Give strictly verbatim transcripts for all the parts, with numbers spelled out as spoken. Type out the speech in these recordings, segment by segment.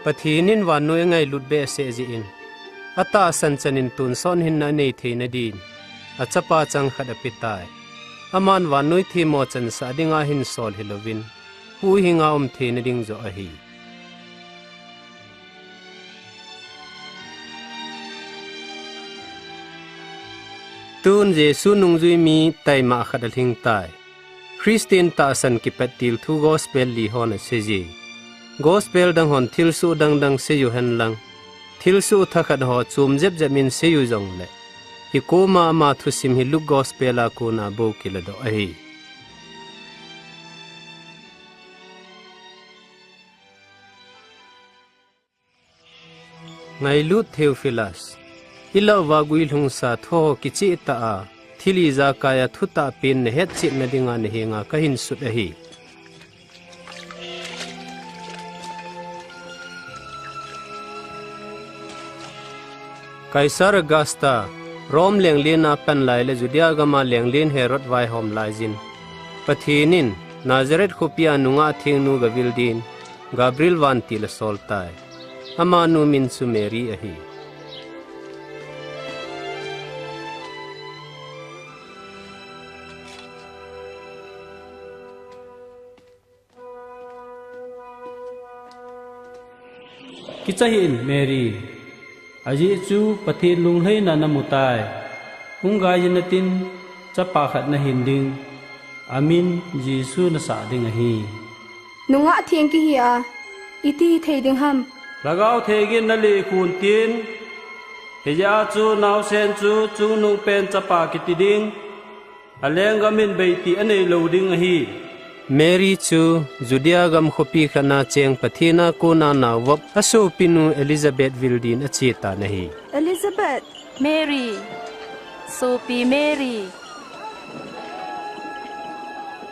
Pathen in vannoi angailut behseh jeh in, atahsan chan in tonsot hinna anei theina din, achapa chang khat apetai. Aman vannoi themmo chansah dinga hinsol hilouvin, huhhinga um theina ding joh ahi. Tun Jesu nungjui mi taima khat alhingtai. Christian tahsan kipattil thu gospel li hon aseiji. Gospel dang hon thilsoh dangdang seiu henlang, thilsoh thakhat ho chom jepjep in seiu jongle, hikoma ama thusim hi Luke gospel a kona bou kiladoh ahi. Ngailut Theophilus, ilah uva guilhungsa thuho kichehtah a, thil ijakai a thutah pen nahetchetna dinga nahenga kahinsut ahi. Kaisar Augusta, Rome lenglen a panlai le Judea gama lenglen Herod vaihom laijin, Pathen in Nazareth khopia nungah thengnu gavil din Gabriel vantil asoltai. Amanu min chu Mary ahi. Kicha hih in Mary, ajeh chu Pathen lunglhaina namutai. Hung gaijin natin, chapa khat nahin ding, amin Jesu nasah ding ahi. Nungah theng kihi a, iti hithei ding ham? Lhagao Theng in nalekhu untin, hijeh a chu naosen chu chungnungpen chapa kiti ding, alenggam in beitih aneilou ding ahi. Mary chu Judea gam khopi khatna cheng Pathen a kona naovop asopinu Elizabeth vil din achetan ahi. Elizabeth! Mary! Sopi Mary!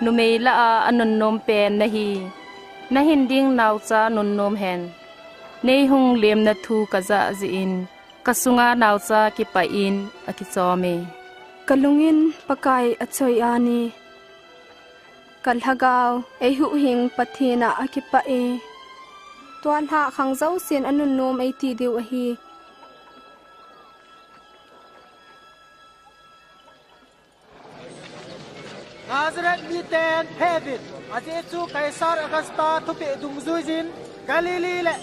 Numei lah a anunnom pen nahi. Nahin ding naocha nunnom hen. Neihung lemna thu kajah jeh in, kasunga naocha kipah in akichome. Kalung in Pakai achoi ani. Kalhagao eihuhhing Pathen a akipah e. Tua lhah khang jousen anunnom eiti diu ahi. Nazareth miten pheuvin, ajeh chu Kaisar Augusta thupeh dungjuijin, Galilee le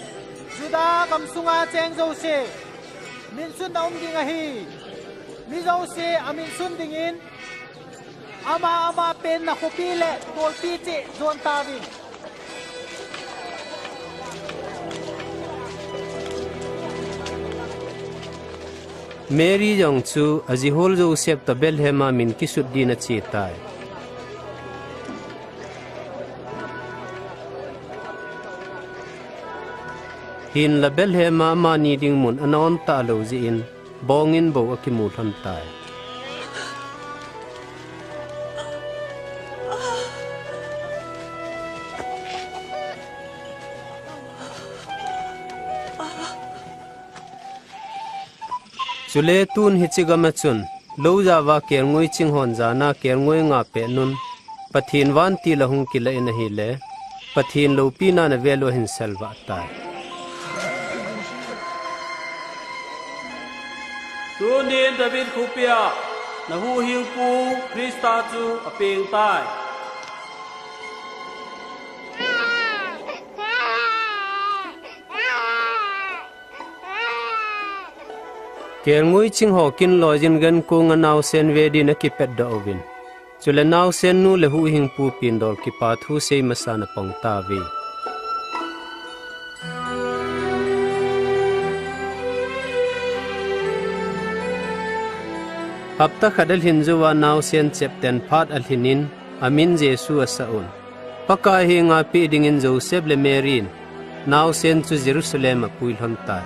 Juda gamsunga cheng jouse minsunna um ding ahi. Mi jouse aminsun dingin, ama ama penna khopi le tolpi cheh jon tauvin. Mary jong chu ajihol Joseph toh Bethlehem a min kisut din achetai. Hinla Bethlehem a amani ding mun ana-on talou jeh in, bongin bou akimu lhontai. Chule tun hiche gam a chun, loujah uva kelngoi ching hon jana kelngoi nga pehnun, Pathen vantil ahung kilah in ahile, Pathen loupina navel u ahin selvah tai. Tunin David khopia nahuhhingpu Christa chu apengtai. Kelngoi ching ho kinloijin gankonga naosen ve din akipatdoh uvin. Chule naosennu le huhhingpu pindol kipa thu sei masan apong tauve. Hapta khat alhin jouva naosen chepten phat alhinin amin Jesu asah un. Pakai henga peh dingin Joseph le Mary in naosen chu Jerusalem apui lhontai.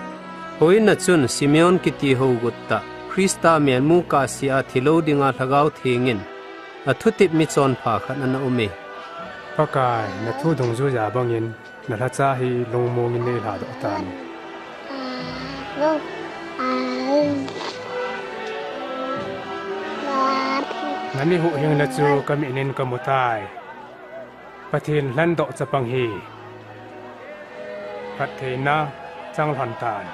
Houin a chun Simeon kiti hougut tah, Christa melmu kahsea thilou dinga Lhagao Thengin athutep michonpha khat ana ume. Pakai, nathu dungjuija bangin nalhacha hi lungmongin neilhadoh tan. Nami huhhingna chu kamit in kamutai. Pathen lhandoh chapang hi. Phattheina chang lhon tan.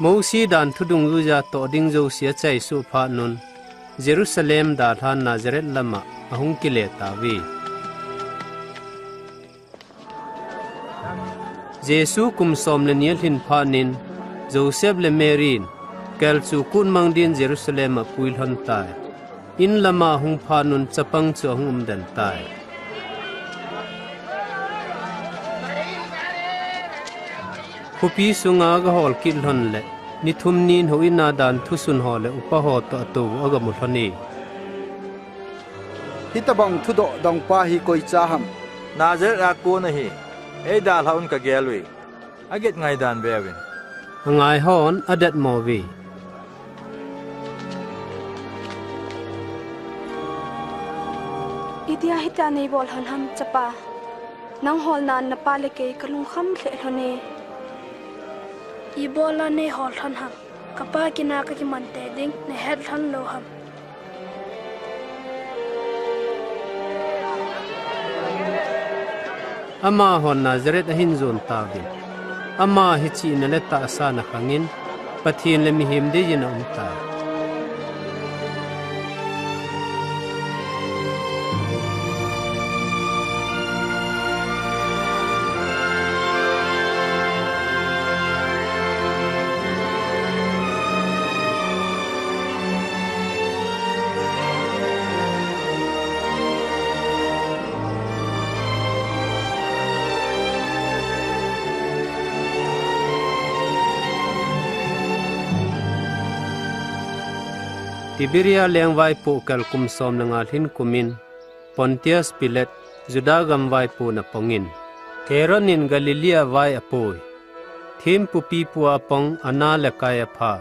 Mosi dan thu dungjuija toh ding jouse achaisuh phat un, Jerusalem dalhan Nazareth lama ahung kile tauve. Jesu kum som le ni alhin phat in, Joseph le Mary in kelchu kut mang din Jerusalem a apui lhon tai. In lama ahung phat un chapang chu ahung umden tai. Khopi sunga agahol kit lhon le, ni thum nin houin a dan thusun ho le upa ho toh atou u agamu lhon e. Hitobang thudoh dongpa hi koicha ham? Nazareth a kon ahi. Eidalhah un kagel uve. Aget ngaidan veuvin. Angai hon adatmo uve. Idia hitia neibol lhon ham, chapa? Nang holnan napa le kei kalungkham lheh lhon e. Ibola neihol lhon ham? Kapa kin a kakiman tei ding nahet lhon lou ham? Amahon Nazareth ahin jon tauvin. Ama hi chihna le tahsa na khangin, Pathen le mihem deiyin aum tai. Tiberia lengvaipoh kel kum som le nga lhin kumin, Pontius Pilat Juda gam vaipo na pongin, Herod in Galilee vai apoi. Thempu pipu a apong Anna le Kaiapha,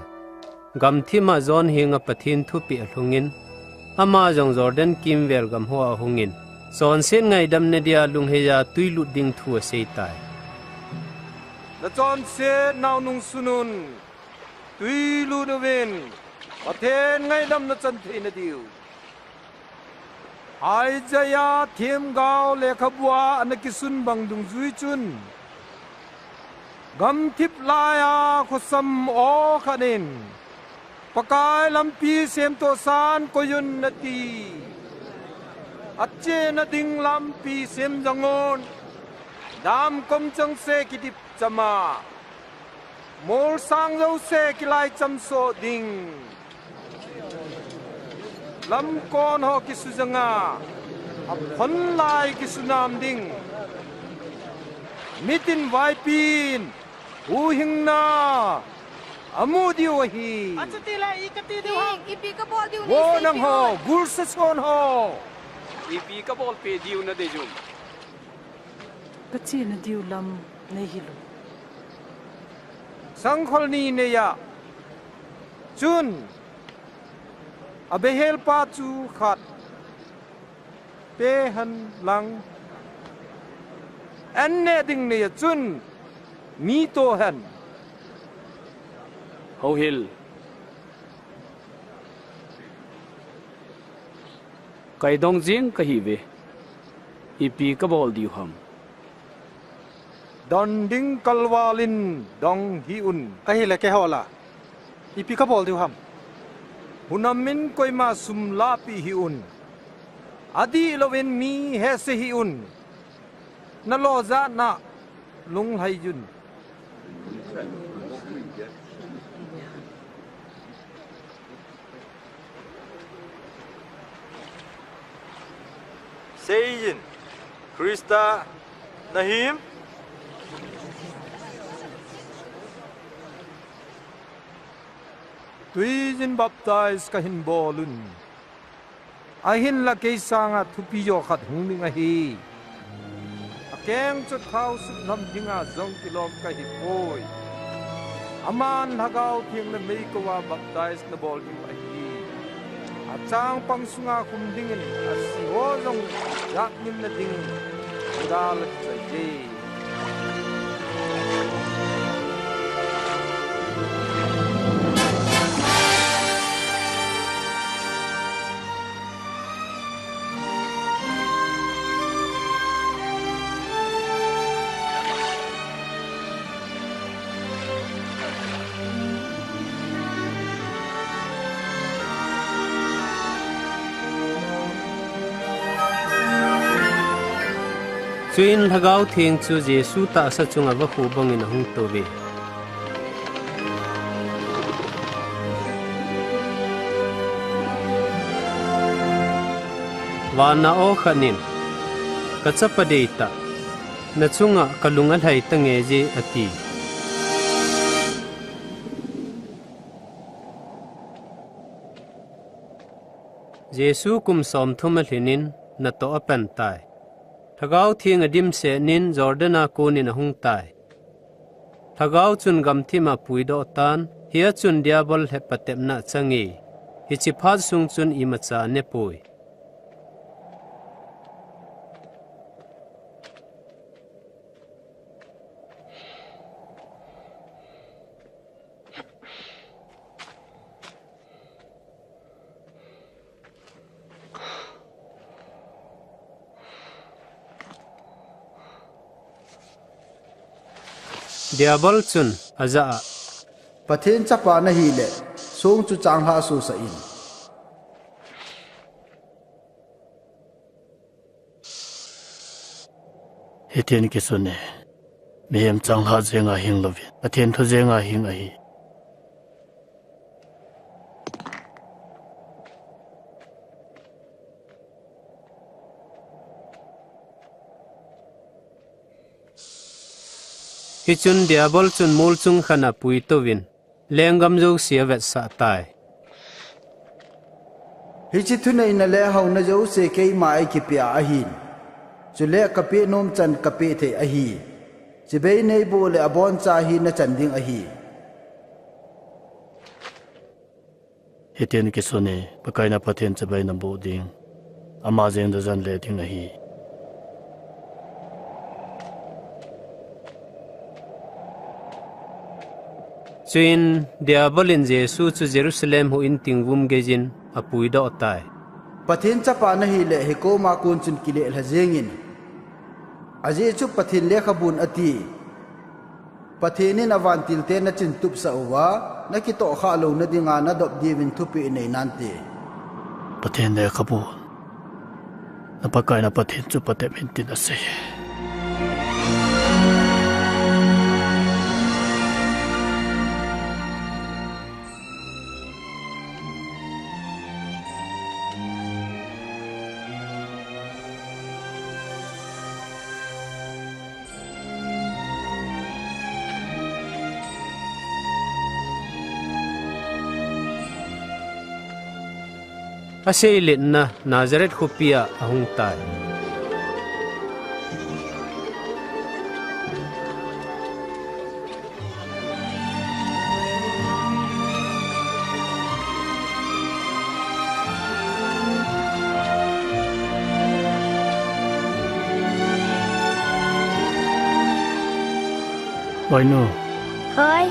gamthim a John henga Pathen thupeh alhungin, ama jong Jordan kimvel gam hoa ahungin, chonset ngaidam nadia lungheiya twi lut ding thu asei tai. Nachonset nau nungsun un, twi lut uvin, Pathen ngaidam nachan theina diu. Isaiah themgao lekhabua ana kisun bang dungjui chun, gamthip laiya khosam aw khat in, Pakai lampi semtoh san koiyun nati. Achena ding lampi sem jongun, damkom chengse kidip chama, molsang jouse kilai chamsoh ding. Lamkon ho kisujanga, aphonlai kisunam ding. Mitin vaipin, huhhingna amu diu ahi. Achutile i kati diu ham? Ipi kabol diu? Vo nangho, gulsa son ho. Ipi kabolpeh diu nadei uvem? Kachena diu lam neihil u. Sangkhol ni neiya chun, abehelpa chu khat pehenlang, an neh ding neiya chun mi tohen. Houhil. Kaidong jing kahiuve. Ipi kabol diu ham? Don ding kalvalin dong hih un. Ahile keiho la, ipi kabol diu ham? Hunamin koima sum lahpeh hih un. Adihlouvin mi hese hih un. Nalo jat na lunglhai un. Seijin, Christa nahim? Twijin baptize kahin bol un. Ahinla kei sanga thupi jo khat hung ding ahi. Akeng chu thao sut lham dinga jong kilom kahipoi. Aman Lhagao Theng le meikouva baptize nabol diu ahi. Achangpang sunga khum dingin, asiho jong jat nimna ding, Juda la kichoi e. Chuin Lhagao Theng chu Jesu tahsa chunga vakhu bangin ahung touve. Vana aw khat in, "Ka chapa deitah, na chunga ka lung alhai tange je," ati. Jesu kum somthum alhinin natoh apan tai. Lhagao Theng adimset in Jordan a konin ahung tai. Lhagao chun gamthima apuidoh tan, hia chun Diabol lhep patepna achange, hiche phat sung chun imacha anepoi. Diabol chun ajah a, "Pathen chapa nahile, song chu changlhah sohsah in. Hitin kisun e, mihem changlhah jenga hing louvin, Pathen thu jenga hing ahi." Hichun Diabol chun mol chung khat a apuitouvin, lenggam jouse avetsah tai. "Hiche thuneina le hauna jouse keima eikipeh ahin. Chule kapeh nom chan kapeh thei ahi. Chibai neiboh le aboncha hi nachan ding ahi." Hitin kisun e, Pakai na Pathen chibai naboh ding, ama jeng najan le ding ahi. Chuin Diabol in Jesu chu Jerusalem huhhing tingvum geiyin apuidoh tai. "Pathen chapa nahile, hikoma kon chun kilelha jengin. Ajeh chu Pathen lekhabun ati, 'Pathen in avantil te nachintupsah uva, nakitohkhah louna dinga nadop diuvin thupeh nei nante.'" Pathen lekhabun, "Na Pakai na Pathen chu patep in," tin asei. Aseiletna Nazareth khopi a ahung tai. Boinu. Hoi.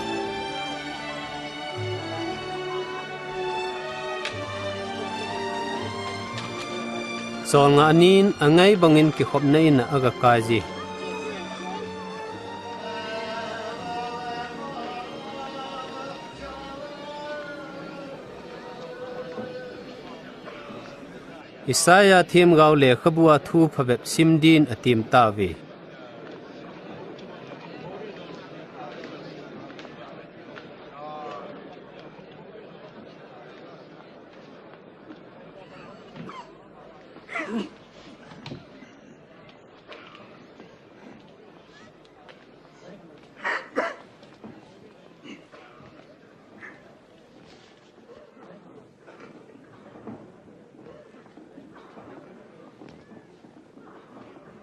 Cholngah nin angai bangin kikhopna in a agakai ji. Isaiah themgao lekhabu a thu phabep sim din atim tauve.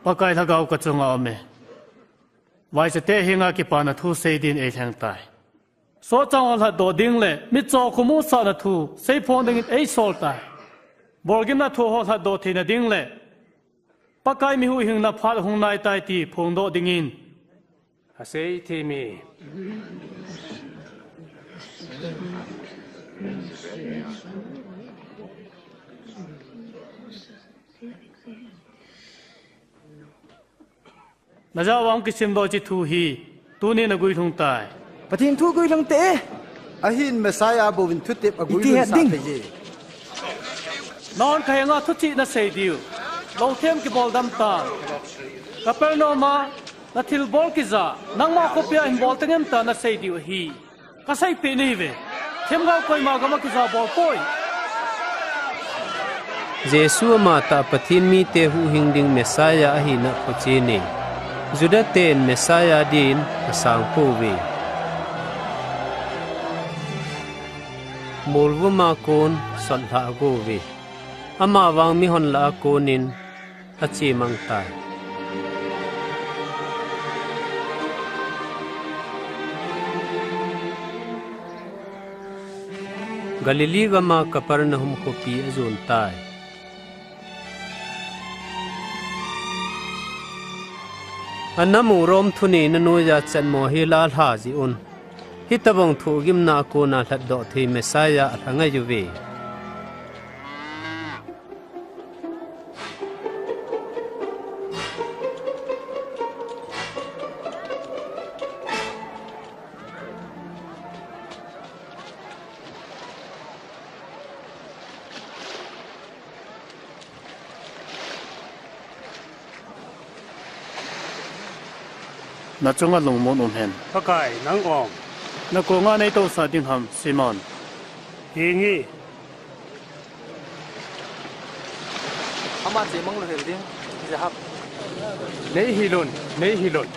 Pakai Lhagao kachunga aume. Vaichate henga kipana thu sei din eilheng tai. Sohchang ho lhatdoh ding le mitcho khomusahna thu seiphong dingin eisol tai. Bolgimna thu ho lhatdoh theina ding le Pakai mi huhhingna phat hung nai tai ti phongdoh dingin. Asei thei mi. Najah uva hung kisimdoh hiche thu hi tuni naguilhung tai. Pathen thu guilhung te. Ahin Messiah bouvin thutep aguilhung sah thei je. Nangho kahenga thuchih nasei diu. Lou them kibol dam tan. Capernaum a, na thilbol kija, nangma khopia hin bol tengem tia nasei diu ahi. Kaseipeh nahiuve. Themgao koima gam a kija bol poi. Jesu amatah Pathen mite huhhing ding Messiah ahina phochen e. Juda ten Messiah din asang pouve. Molvum a kon sotlha agouve. Amavang mihon lah a konin achemang tai. Galilee gam a Capernaum khopi ajon tai. Anamu Rome thuneina noiya chatmo hi lalha jeh un, hitobang thohgimna a kona lhatdoh thei Messiah alha ngai uve. Na chunga lungmon um hen. Pakai, nang ong. Na konga nei tousah ding ham, Simon? Henge. Ama chemang lou hel ding, Jahap. Nei hilun, nei hilun.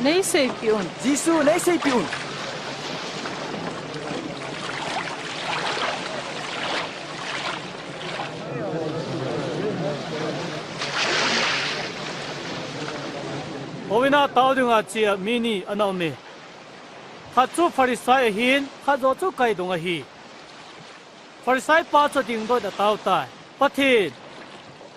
Nei seipeh un. Jesu, nei seipeh un. Houin a tao dinga chea mi ni ana um e. Khat chu Pharisai ahin, khat jo chu kaidong ahi. Pharisai pa chu dingdoh in atao tai. Pathen,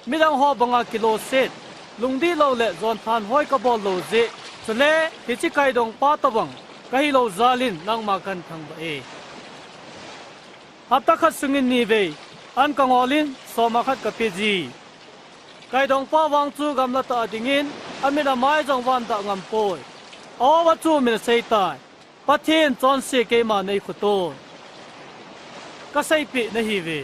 midang ho banga kiloset, lungdihlou le jonthanhoi kabol lou jeh, chule hiche kaidong pa tobang kahi lou jal in nangma kahin thangvah e. Hapta khat sungin nivei, an kangol in soma khat kape ji. Kaidong pa vang chu gamla tah a dingin, amit amai jong van dah ngam poi. A-o a chu min asei tai. Pathen chonse keima nei khuto. Kaseipeh nahiuve.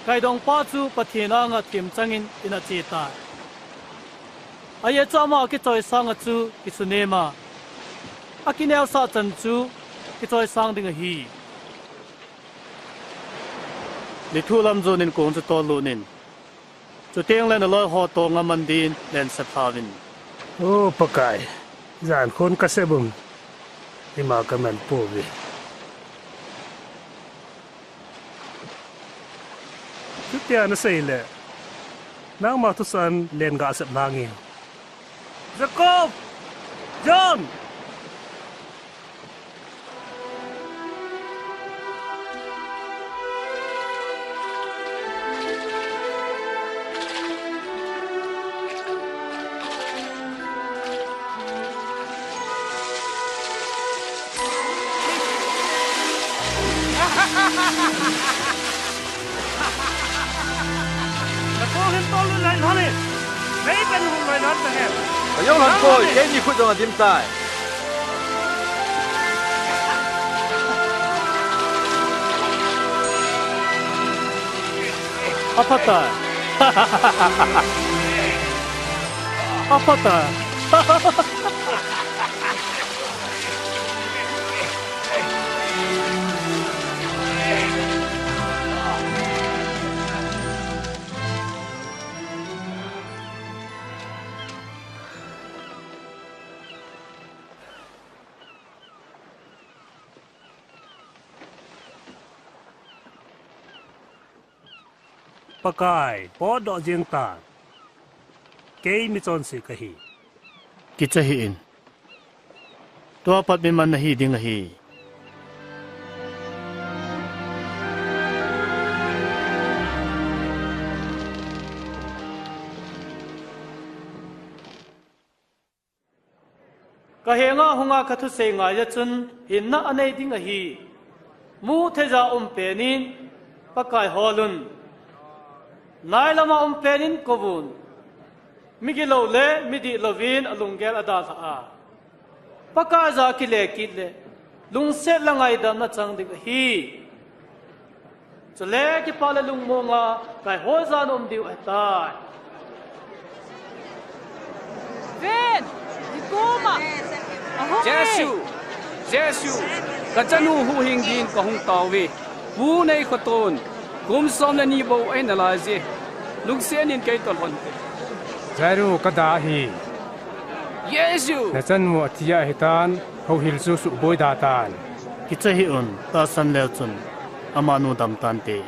Kaidong pa chu Pathen anga themchang in, in ache tai. Ajeh chu ama kichoisang a chu kisunem a, akineosah chan chu kichoisang ding ahi. Nithu lam jonin kong chu tollut in. Chuteng le naloi ho tonga man din lensep lhauvin. O Pakai, jan khun kasep um, ima kaman pouve. Chutia nasei le, nangma thusan len gasep nange. Jacob! John! Nakou hin tollut lai lhon in, nei pen hung lai lhon tahen. Ka jong lhon poi, keini khut jong adim tai. Aphatai. Aphatai. Pakai, potdoh jeng tan. Kei michonse kahi. Kicha hih in. Tua pat miman nahi ding ahi. Kahenga hunga kathusei ngaiya chun hinna anei ding ahi. Mutheija um penin Pakai holun. Nailama um penin kouvun. Migilou le midihlouvin alunggel adalhah a, Pakaiya akile kit le lungset le ngaidamna chang ding ahi. Chule kipah le lungmonga kaihoija naum diu ahitai. Ven, i koma ahung e. Jesu, Jesu, ka chanu huhhing din ka hung tao ve. Pu nei kho ton, kum som le ni bou ahi nalai je. Lungset in kei toh lhon te. Jairo, ka da ahi. Jesu! Na chanu athi ahi tan, houhil chu suboi da tan. Kicha hih un, tahsan leu chun, amanu dam tante.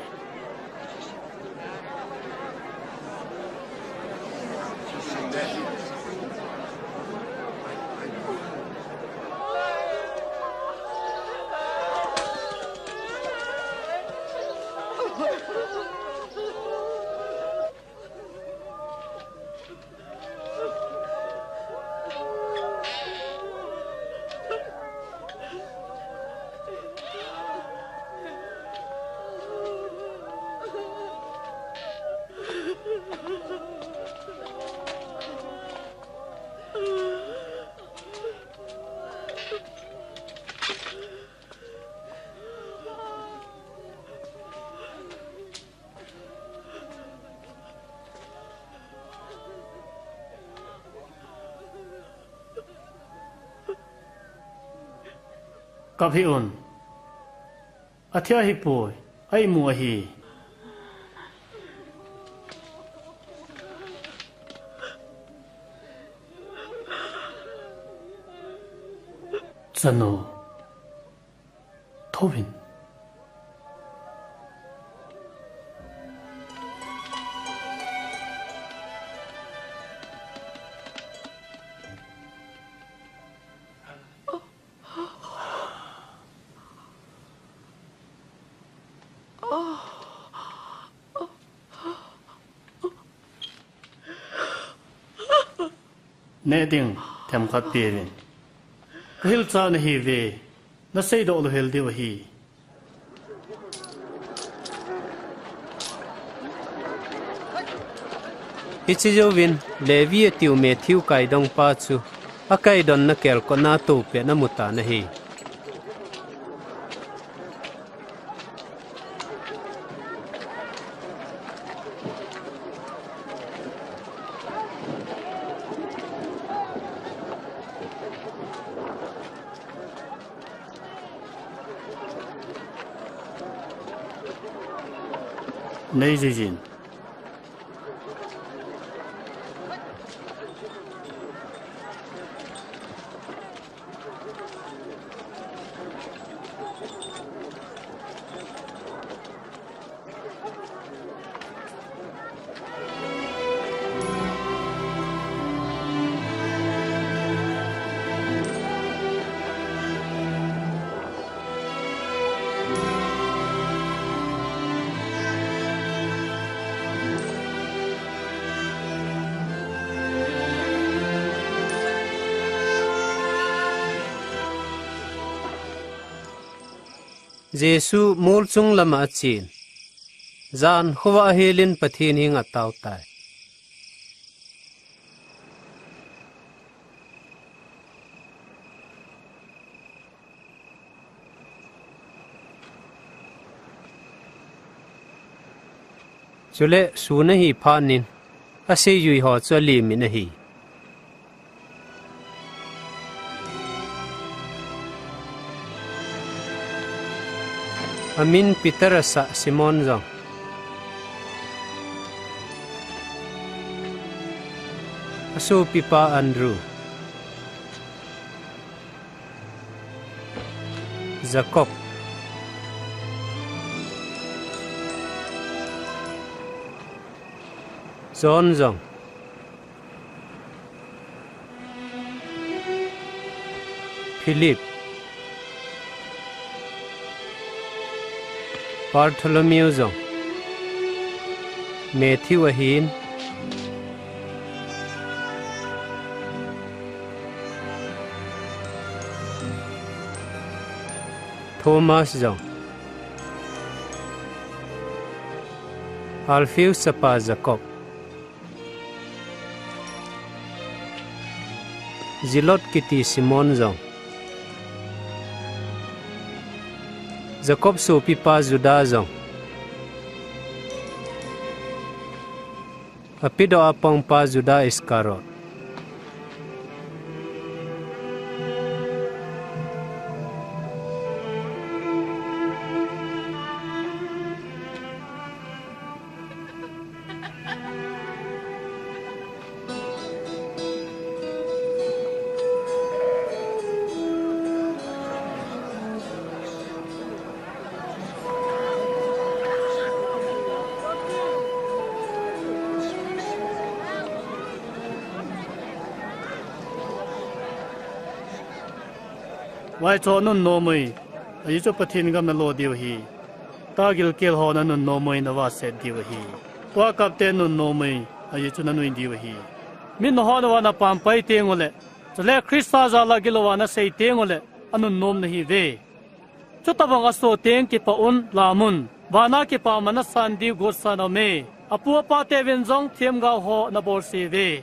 Kap hih un. Athi ahipoi. A imu ahi. Chanu. Thouvin. Neh ding, themkhat peuvin. Ka hilchah nahiuve, naseidoh louhel diu ahi. Hiche jouvin, Levi atiu Matthew kaidongpa chu, akaidonna kelkotna atoupet in amutan ahi. Nei jijin. Jesu mol chung lama achen. Jan khovah ahelin Pathen henga atao tai. Chule sun ahi phatnin, aseijui ho chu alemin ahi. Amin Peter asah Simon jong, asopipa Andrew, Jacob, John jong, Philip, Bartholomew jong, Matthew ahin, Thomas jong, Alphaeus chapa Jacob, Zealot kiti Simon jong, Jacob sopipa Judah jong, apedoh a pangpa Judah Iscariot, Vaicho nunnom uvin, ajeh chu Pathen gam nalo diu ahi. Tagilkel ho nanunnom uvin, navahset diu ahi. Tua kapte nunnom uvin, ajeh chu nanui diu ahi. Min nahon uva napampai tengule, chule Christa jal a gilouva nasei tengule, anunnom nahiuve. Chutobang aso teng kipah un, lam un, vana kipa man nasan diu gotsan aume. Apu apate uvin jong themgao ho nabolseuve.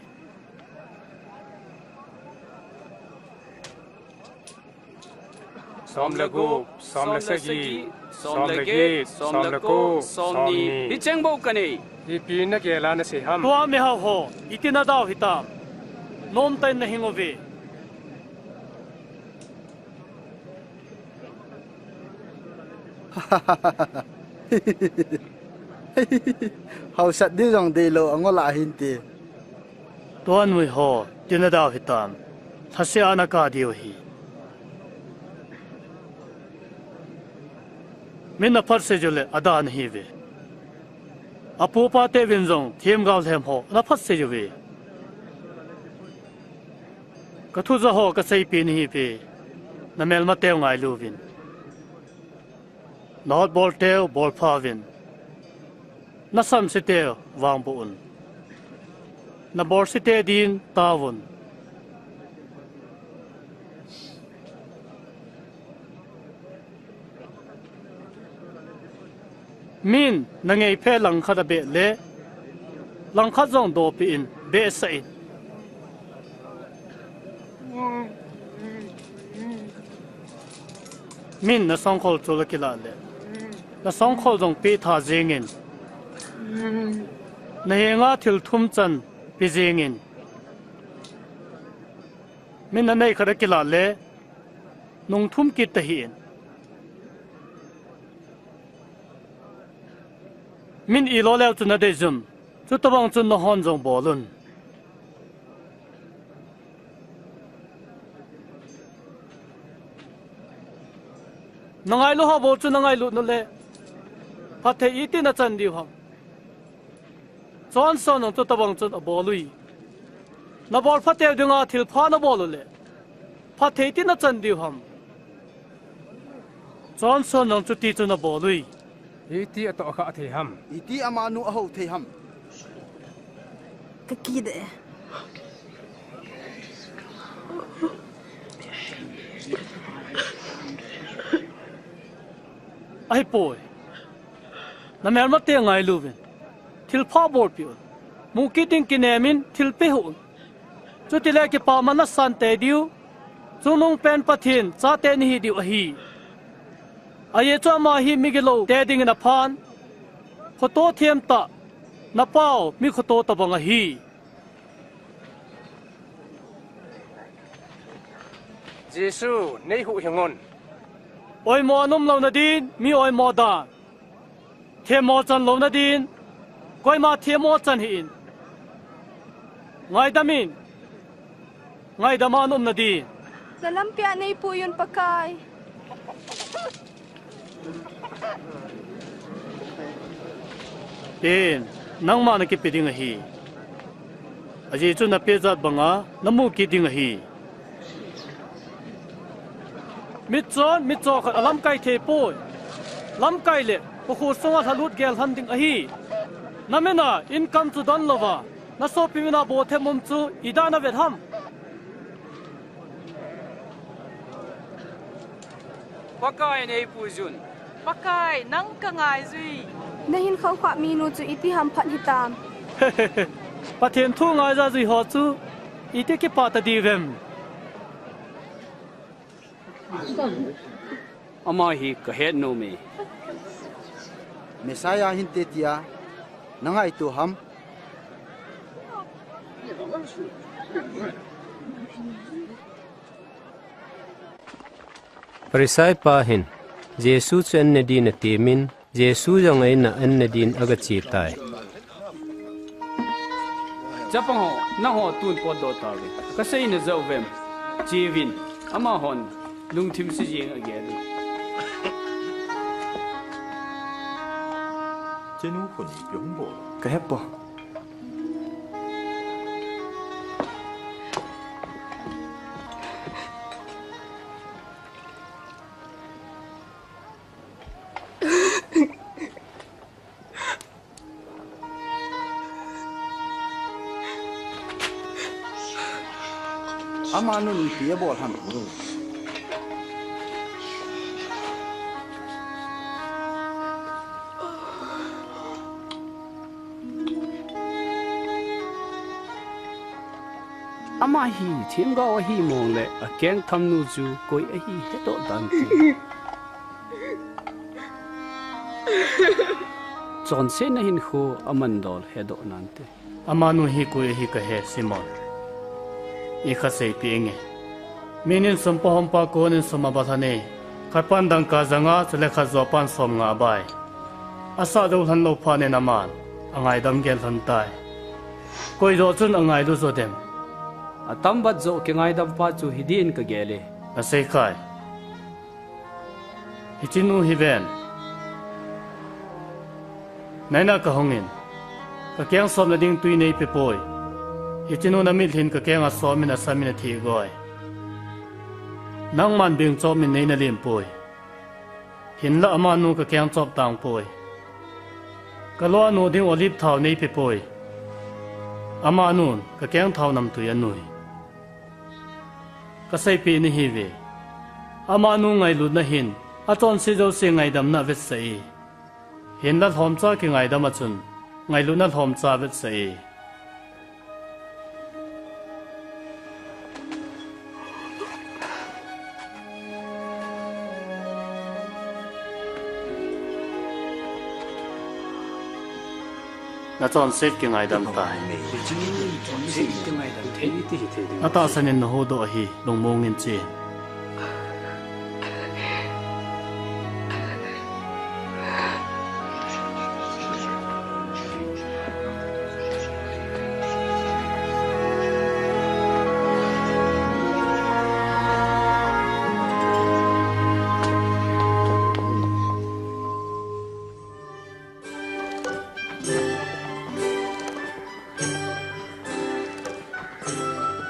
Som le gup, som le sagi, som le get, som le ko, som ni. Hicheng bou kanei. Ipi nagel a nasei ham? Tua mihao ho, iti nadau hitam? Nomtah in nahing uve. Haosat diu jong deilou angol a hinte. Tua nui ho, iti nadau hitam? Lhase a nakap diu ahi. Min naphatsei ule, ada nahiuve. Apu apate uvin jong, themgao lhem ho, naphatsei uve. Kathuja ho kaseipeh nahiuve, namelmateu ngailu uvin. Nahotbolteu bolpha uvin. Nasamseteu vangboh un. Nabolsete din taovun. Min nangeiphe langkhat abeh le, langkhat jong dopeh in, behsah in. Min nasongkhol chol akilah le, nasongkhol jong pehtha jengin. Nahenga thil thum chan pe jengin. Min nanei khat akilah le, nungthum kit tahih in. Min ilo leu chun nadei jun, chutobang chun nahon jong bol un. Nangailu ho bou chu nangailut nule, phatthei iti nachan diu ham? Johnson nang chutobang chun abol ui. Nabolphateu dinga thilpha nabol ule, phatthei iti nachan diu ham? Johnson nang chuti chu nabol ui. Iti atoh akhah thei ham? Iti amanu ahou thei ham? Kakide. Ahipoi. Namelmate ngailu uvin. Thilpha bolpeh un. Mukit ding kinem in thilpeh hih un. Chutile kipaman nasan tei diu, chungnungpen Pathen chate nahi diu ahi. Ajeh chu ama hi migiloute dingin aphan, khoto themtah, napao mi khoto tobang ahi. Jesu, neihuhhing un. Oimo aum louna din, mi oimo dan. Themmo chan louna din, koima themmo chan hih in. Ngaidam in, ngaidam a naumna din. Nalampi a neipui un Pakai. Pen, nangma nakipe ding ahi. Ajeh chu napeh jat banga namu kit ding ahi. Mitchon, mitcho khat alamkai thei poi. Lamkai le, kho sunga lhalut gel lhon ding ahi. Namin a, income chu don louva, nasopi mina bothemum chu idan navet ham? Pakai, neipui un. Pakai, nang kangaijui. Nahin khoukhah minu chu iti ham phat hitam? Pathen thu ngaija jui ho chu iti kipah ta diuvem? Ama hi kahet nome. Messiah hinte tia nangaito ham? Pharisai pa hin Jesu chu an nadin atemin, Jesu jong a in a an nadin agache tai. Chapang ho, nangho tun potdoh tauvin. Kasei najah uvem? Cheuvin, amahon lungthim se jeng agel un. Chenu khun ipi hung bol? Kahepoi. Amanun ipi abol ham? Ama hi themgao ahi mong le akeng thamnu chu koi ahi hedoh dante. Chonsetna hinkho aman dol hedoh nante. Amanu hi koi ahi kahe, Simon. Ikhat seipeh inge. Min in sum pohompa konin sum abalhan e. Khatpan dangka janga, chule khat jopan somnga abai. Asah jou lhanlou phat in aman angaidam gel lhon tai. Koi joh chun angailu jo dem? Atambat joh kingaidampa chu hidin kagel e. Nasei khai. Hichenu hiven. Naina kahungin, kakeng somna ding twi neipepoi. Hichenu namitlhin kakenga somin asamin athigoi. Nangman bengchopin neina lempoi. Hinla amanu kakeng chop tangpoi. Kalo anoh ding olive thao neipepoi. Amanun kakeng thao namtwi anui. Kaseipeh nahiuve. Amanu ngailutna hin achonse jouse ngaidamna avetsah e. Hinla lhomcha kingaidam a chun ngailutna lhomcha avetsah e. Nachonset kingaidam tai. Atahsan in nahuhdoh ahi, lungmong in che.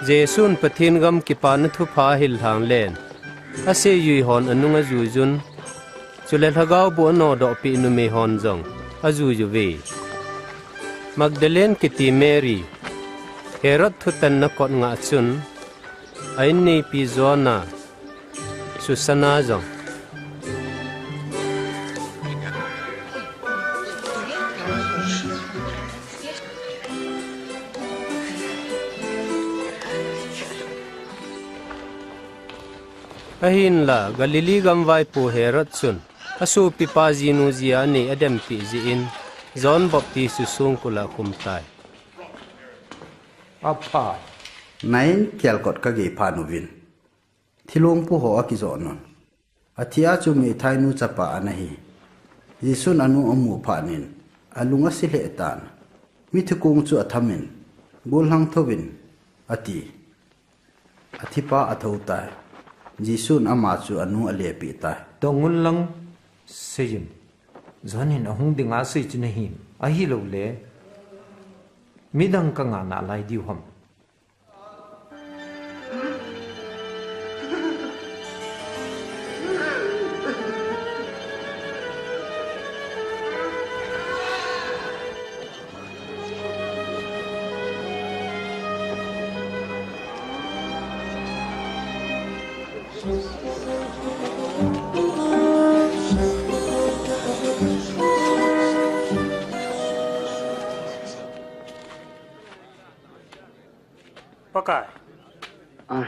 Jesun Pathen gam kipana thupha ahil lhang len, aseijui hon anung ajuijun, chule lhagao boh anodoh peh numei hon jong ajuijuve. Magdalene kiti Mary, Herod thutanna kot ngah chun a-inneipi Joanna, Susanna jong. Ahinla Galilee gam vaipo Herod chun asopipa jinu jia anei adempeh jeh in John Baptist chu songkul a akhum tai. Apha. Nai in kelkot kagei phat uvin. Thilong pu ho akijoh un. Athi a chu meithainu chapa ana hi. Jesun anu amu phat in alung ase lheh tan. Mithikong chu athamin, gollhang thouvin, ati. Athipa athou tai. Jesun ama chu anu alepeh tai. Dong un lang, seiyin. John in ahung dinga asei chu nahim? Ahilouleh midang kangah nalai diu ham? Pakai. Ah.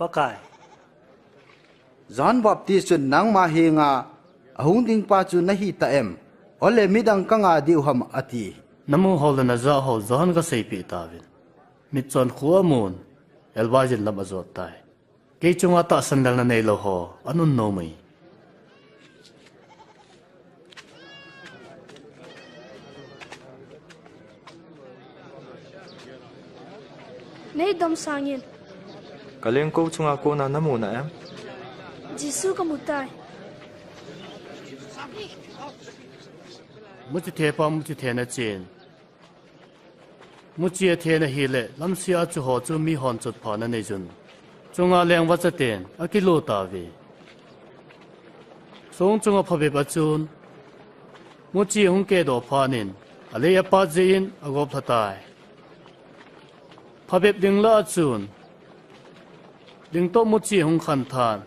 Pakai. John Baptist chun nangma henga ahung dingpa chu nahi ta em? Ole midang kangah diu ham ati. Namu ho le najah ho John kaseipeh tauvin. Mitchon khu amun, elbaijin lam ajot tai. Kei chunga tahsan lelna neilou ho anun nom e. Nei dom sangin. Kalengkou chunga kona namu na em? Jesu kamu tai. Muchi thepa muchi thena chen. Muchi athe na hile, lamsea chu ho chu mihon chotphana neijun. Chunga lengvacha ten akilo tauve. Song chunga phabep a chun Muchi hung kedoh phat in, alei apat jeh in agop lha tai. Phabep ling lah a chun, ling toh muchi hung khan than,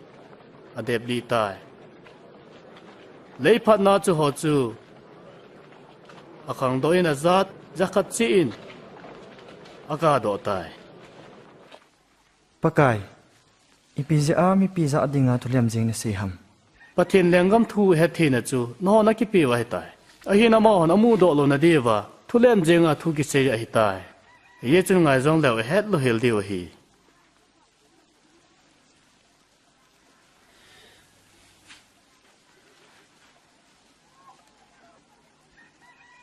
adep lih tai. Lei phatna chu ho chu, akhangdoh in ajat, jakhat cheh in, akadoh tai. Pakai, ipi jeh a mipi jah dinga thulem jeng nasei ham? Pathen lenggam thu het theina chu nangho nakipe u ahitai. Ahin amahon amudoh louna diuva thulem jenga thu kisei ahitai. Hijeh chun ngai jongleu ahet louhel diu ahi.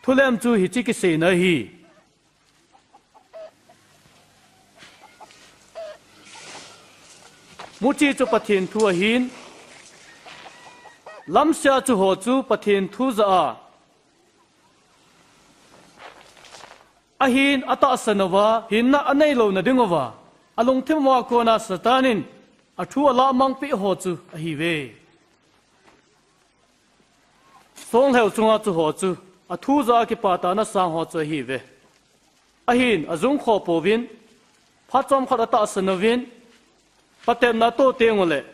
Thulem chu hiche kiseina ahi. Muchi chu Pathen thu ahin, lamsia chu ho chu Pathen thu jah a, ahin atahsan uva, hinna anei louna dinguva, alungthim uva kona Satan in athu alamang peh ho chu ahiuve. Songlheu chunga chu ho chu, athu jah a kipatana sang ho chu ahiuve. Ahin, ajung khoh pouvin, phat chomkhat atahsan uvin, patepna atoh tenguleh,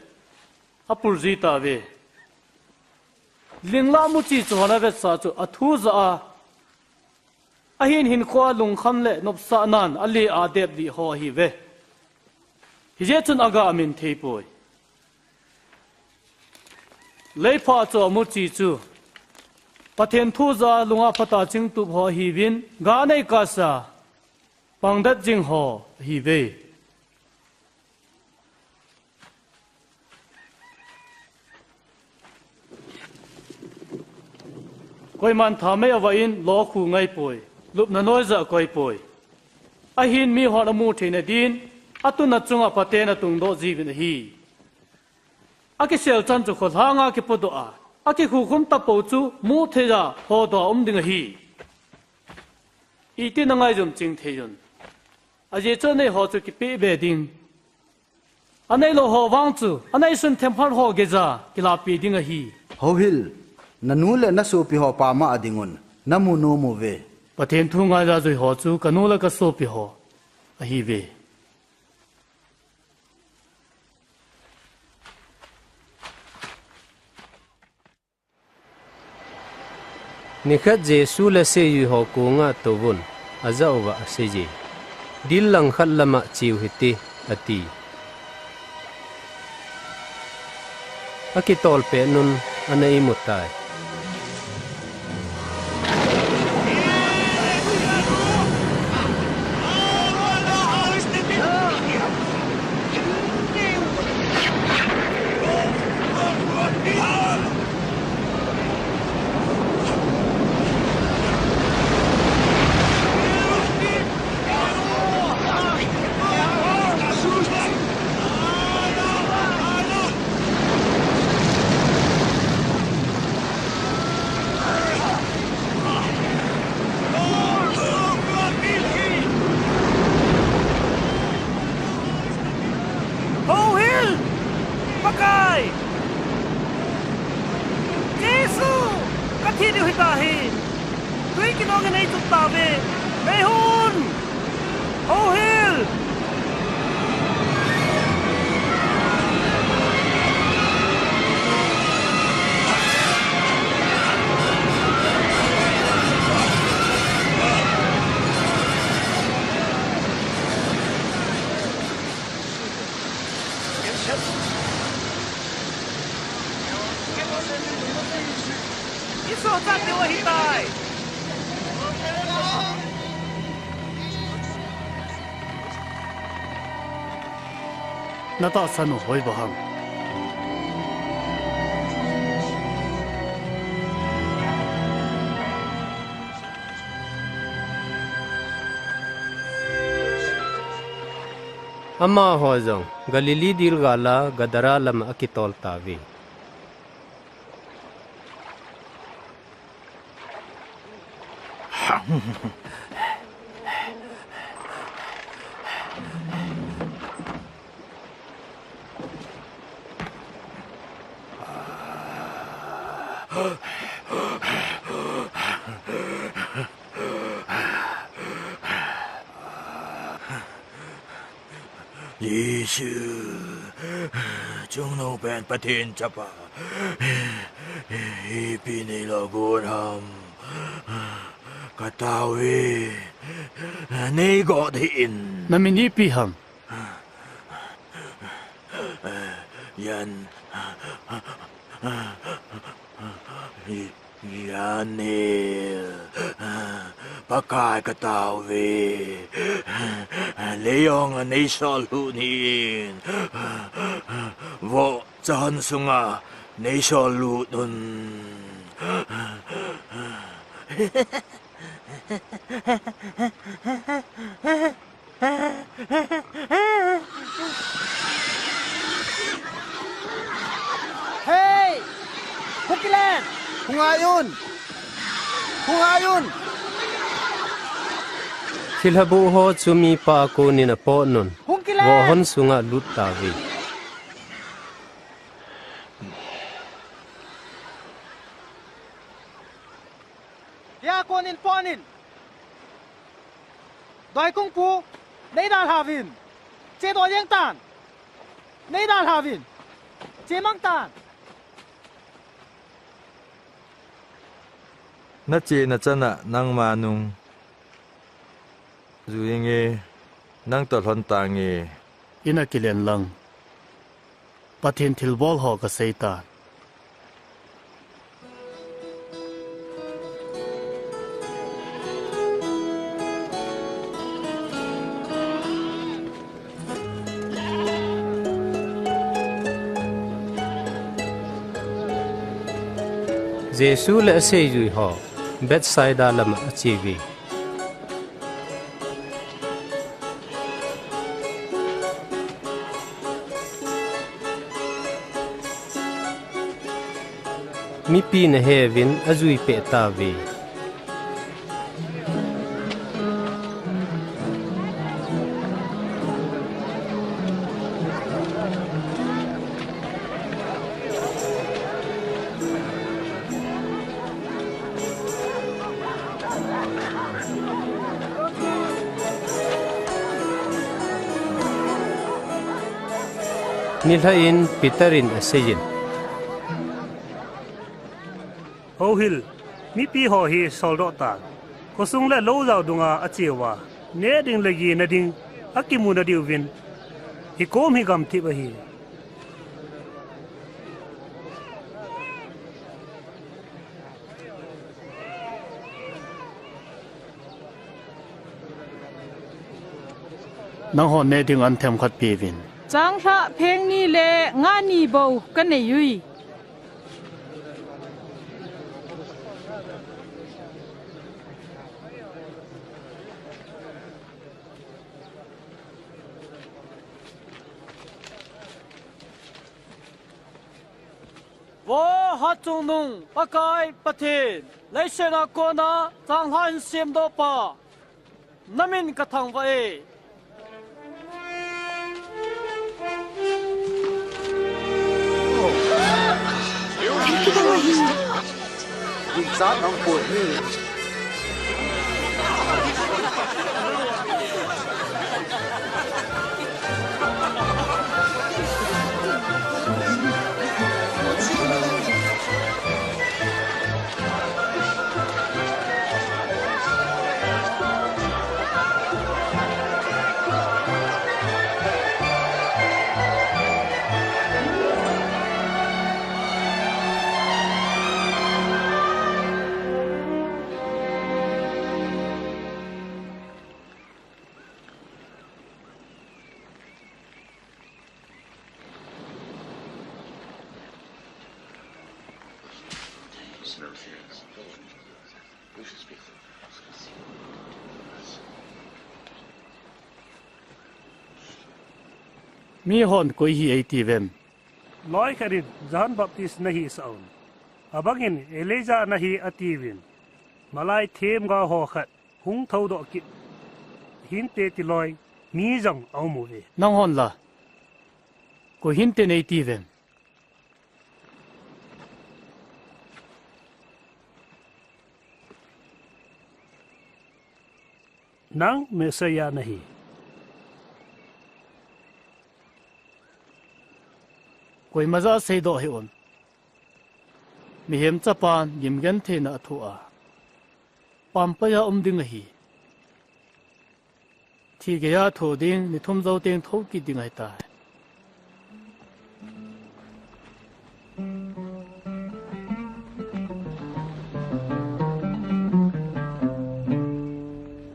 apul ji tauve. Ling lah muchi chu hon avetsah chu, athu jah a, ahin hinkhoa lungkham le nopsahnan alei a adep lih ho ahiuve. Hijeh chun aga amin thei poi. Leipha chu amuchi chu, Pathen thu jah a lunga phatah a chingtup ho ahiuvin, ga anei kahsa, pangdet jing ho ahiuve. Koiman thamei avah in lou akhu ngai poi, lupna noija akoi poi. Ahin mihon amu theina din, atuna chunga phaten atungdoh jiuvin ahi. Akisel chan chu kholhanga kipodoh a, akikhukhum tapou chu mutheija hodoh a um ding ahi. Itin nangaijom ching thei un. Ajeh chu anei ho chu kipeh be ding. Aneilou ho vang chu, aneisun themkhat ho geija kilahpeh ding ahi. Houhil, nanu le nasopi ho pama a dingun, namu nom uve. Pathen thu ngaija jui ho chu kanu le kasopi ho ahiuve. Nikhat Jesu le seijui ho konga touvun, ajah uva aseiye. Dil langkhat lama cheu hite, ati. Akitol petnun ana imu tai. Houhil! Pakai! Jesu! Kathi diu hitahi! Tui kinong in eichup tauve! Meihon! Houhil! Isoh chat diu ahitai. Natahsan u hoiba ham? Amaho jong Galilee dilgala Gadara lama akitol tauve. Jesu, Chungnungpen Pathen Chapa, ipi neilo gon ham, katao e, neigot hih in. Namin ipi ham? Yan, Yan Hil, Pakai katao e, lei jong neisol lut hih in, vohcha hon sunga neisol lut un. Hei! Hung kilen! Hung ngai un! Hung ngai un! Thilha boh ho chu mipa a konin apot un. Hung kilen! Voh hon sunga lut tauve. Hia konin pot in. Doi kungpu, nei dalha uvin. Che doi jeng tan. Nei dalha uvin. Che mang tan. Nachena chana nangma nung. Ju inge, nang toh lhon tange. Ina kilen lang. Pathen thilbol ho kasei tan. Jesu le aseijui ho Bethsaida lama ache uve. Mipin ahe uvin ajui peh tauve. Nilhah in Peter in aseiyin. Houhil, mipi ho hi soldoh tan. Khosung le lou jao dunga acheuva, neh ding le geh na ding akimu nadiuvin, hikom hi gamthip ahi. Nanghon neh ding an themkhat peuvin. Changlhah pheng ni le nga ni bou kanei ui. Vo Hatchungnung Pakai Pathen, leiset a kona changlhah hin semdohpa, namin kathangvah e. Ginchat nang poi. Mihon koi hi eitiuvem? Loikhat in Johan Baptist nahi sah un, abangin Elijah nahi atiuvin, malai themgao ho khat hung thoudoh kit hinte tiloi mi jong aum uve. Nanghon la, koi hinte neitiuvem? Nang Messiah nahi. Koima ja seidoh hih un. Mihem Chapan gimgentheina athoh a, pampai a um ding ahi. Thi geiya thoh ding, ni thum jou teng thou kit ding ahitai.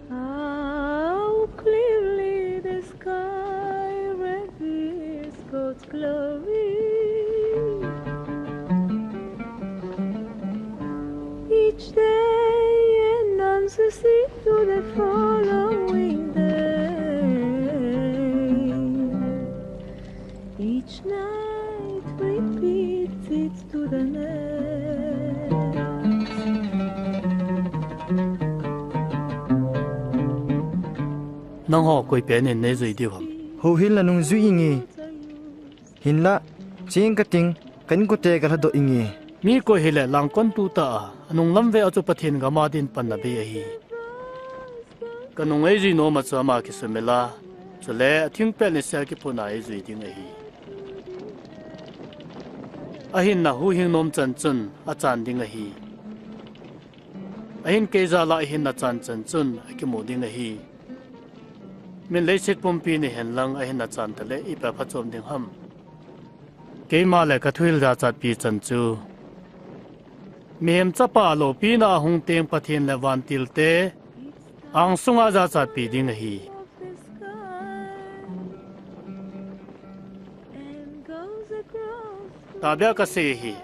How clearly the sky reveals God's glory. Each day announces it to the following day. Each night repeats it to the next. Nangho koi pen in neijui diu ham? Houhil nanung jui inge. Hinlah, cheng kating, ka inkote kalhadoh inge. Mi koi hile langkon tu ta a, anung lam ve a chu Pathen gam a din panna bei ahi. Kanung eijui nom a chu ama kisumil a, chule athingpel nisea kiphun a eijui ding ahi. Ahinna huhhing nom chan chun achan ding ahi. Ahin kei jal a ahinna chan chan chun akimu ding ahi. Min leiset pumpi ni henlang ahinna chan tale ipi a phachom ding ham? Keima le kathuhil jachatpi chan chu, Mihem Chapa loupina ahung teng Pathen le vantilte angsunga jachatpi ding ahi. Tahbeh a kasei ahi.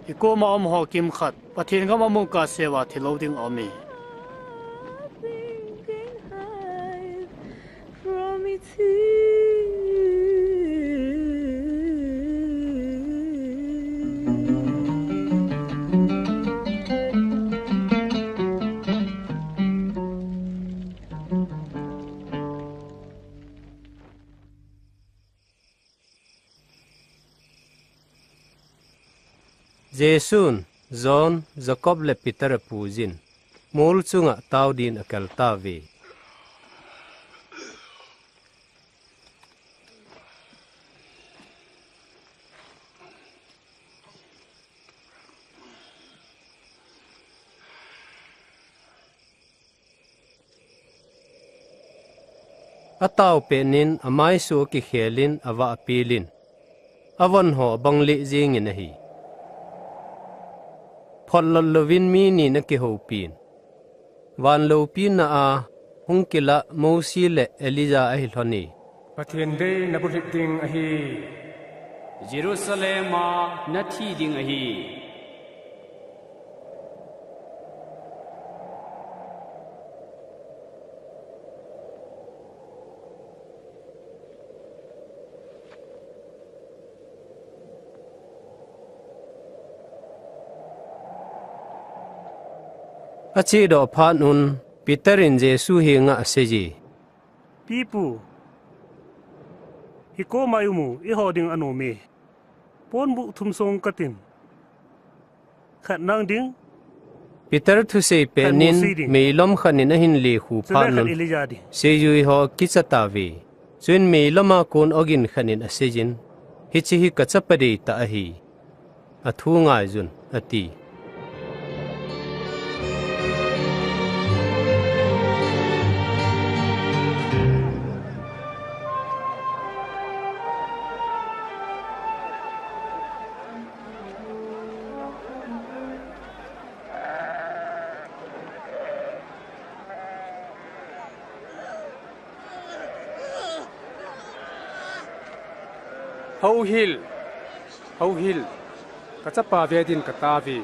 Hikoma umho kimkhat Pathen gam a mun kasei uva thilou ding aume. Jesun John, Jacob le Peter apuijin, mol chunga tao din akaltauve. Atao petnin amaisu akikhelin avahpelin, avonho abanglih jengin ahi. Photlot louvin mi ni akihoupin, van loupina a hung kilah Mosi le Elijah ahi lhone. Pathen dei nabulhit ding ahi. Jerusalem a nathi ding ahi. Achedoh phat un Peter in Jesu henga aseije. Pipu, hikoma iumu, eiho ding anome. Ponbuh thum song katin. Khat nang ding. Peter thusei petnin meilom khat in ahin lekhu phat un, seijui ho kicha tauve. Chuin meilom a kon ogin khat in aseijin, hiche hi kachapa deitah ahi. Athu ngaiyun, ati. Houhil, houhil, kachapa ve din katauve.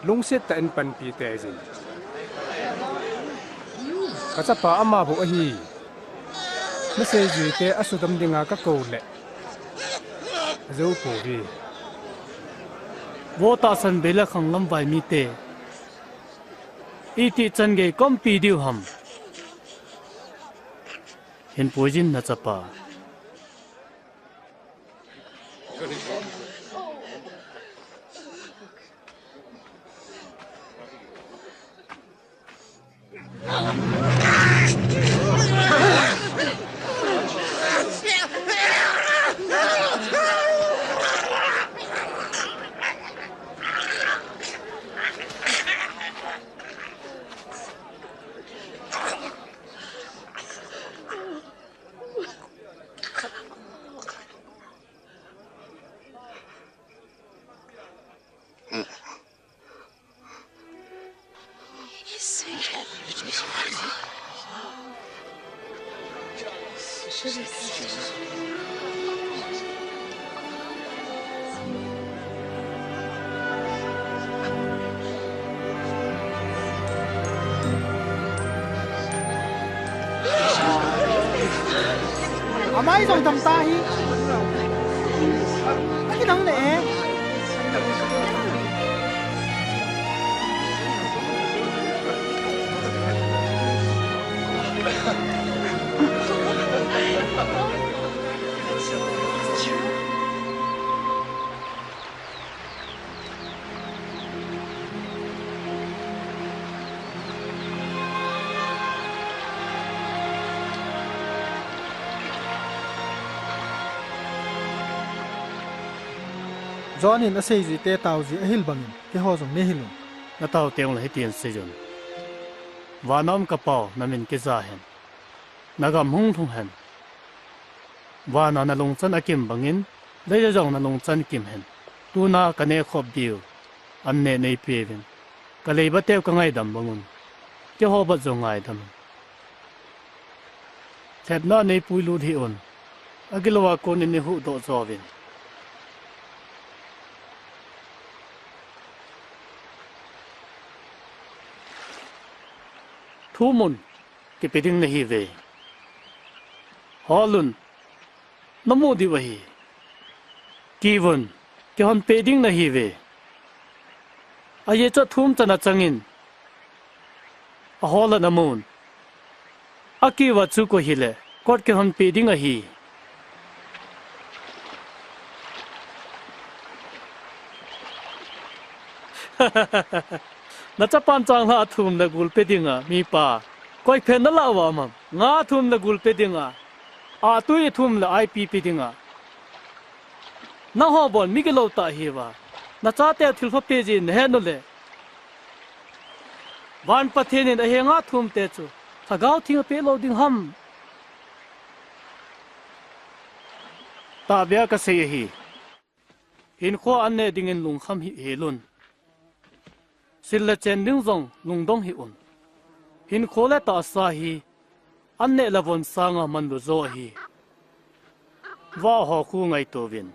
Lungset tah in panpi teijin. Kachapa ama bou ahi. Naseijuite asudam dinga kakou le ajou pouve. Vo tahsan bei le khanglam vai mite, iti chan gei kaumpi diu ham? Hin puijin nachapa. Amai jong dam ta hi. Aki dang le. John in asei jui te tao ji ahil bangin, keiho jong nei hil un. Na tao teng le hitin sei un. Vana um ka Pau, na min kija hen. Na gam hung lhung hen. Vana na lungchan akim bangin, leiya jong na lungchan kim hen. Tuna ka neh khop diu, an neh nei peuvin. Ka leiba teu ka ngaidam bang un. Keiho bat jong ngaidam un. Lhepna nei puilut hih un. Agilou a kon in nei huhdoh jo uvin. Thum un, kipe ding nahi uve. Hol un, na mu diu ahi. Kivun, kihon peh ding nahi uve. Ajeh chu athum chan achangin, ahol a na mun. Akiva chu koi hile, kot kihon peh ding ahi. Na chapan changlhah athum le gul pe dinga, mipa. Koi phen na lah uva um am? Nga athum le gul pe dinga. Atui athum le ipi pe dinga. Nangho bon mi gilou tah hiuva. Na chateu thilpha pe jin nahet u le. Van Pathen in ahenga athum te chu. Lhagao theng apeh lou ding ham. Tahbeh a kasei ahi. Hinkho an neh dingin lungkham hih hel un. Sil le chen ding jong lungdong hih un. Hinkho le tahsa hi an neh le von sanga manlu jo ahi. Vah ho khu ngaito uvin.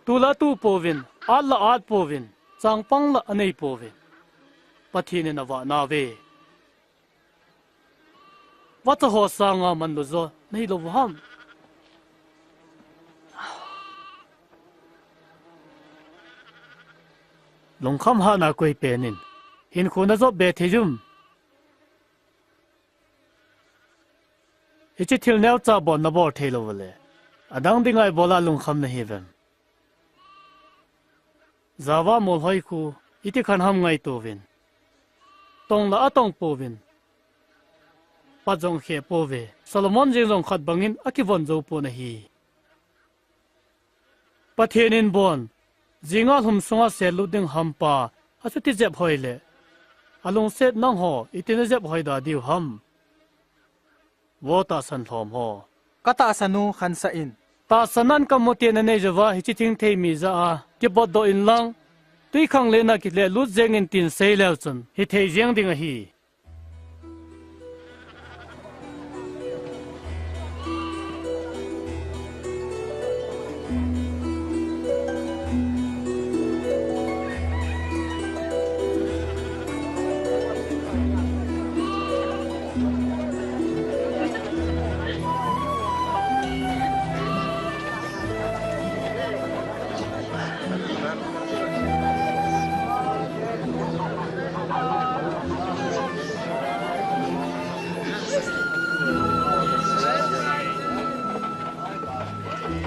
Tu la tu pouvin, at la at pouvin, changpang la anei pouvin. Pathen in avah nauve. Vacha ho sanga manlu jo nahi lou u ham? Lungkham hatna koi pen in hinkho na jop be thei uvem? Hiche thil neocha bon na bol thei lou u le, adang dinga ibol a lungkham nahi uvem? Java molhoi khu iti khan ham ngaito uvin. Tong la atong pouvin. Pat jong khe pouve. Solomon jeng jong khat bangin akivon jou pon ahi. Pathen in bon jinga lhum sunga sellut ding hampa achuti jep hoi le, alungset nangho iti na jep hoi da diu ham? Vo tahsan lhom ho. Ka tahsan u khansah in. Tahsan nan kamu te nanei jouva hiche thingthei mi jah a kibotdoh in lang, twikhanglen a kilehlut jeng in tin sei leu chun hithei jeng ding ahi.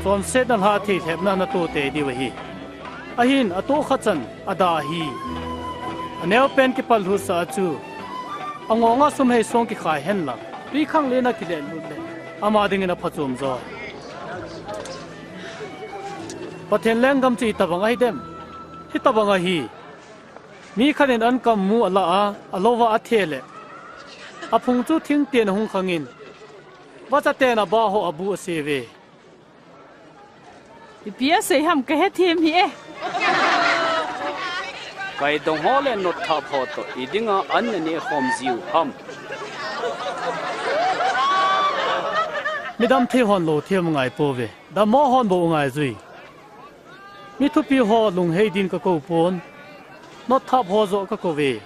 Chonsetna lhah thei lhepna natoh tei diu ahi. Ahin atoh khat chan ada ahi. Aneopen kipallhutsah a chu angonga sum hei song kikhai henlang, twikhanglen a kilehlut le ama dingin aphachom jo. Pathen lenggam chu itobang ahidem? Hitobang ahi. Mi khat in ankam mu alah a, alouva athe le, aphung chu thingten ahung khangin, vachaten abah ho abu aseuve. Ipi asei ham kahethem hih e. Kaidong ho le notthap ho toh idinga an naneh khom jiu ham? Midam thei hon lou them ngai pouve. Dammo hon bou ngai jui. Mi thupi ho lunghei din ka kou pon. Notthap ho joh ka kou ve.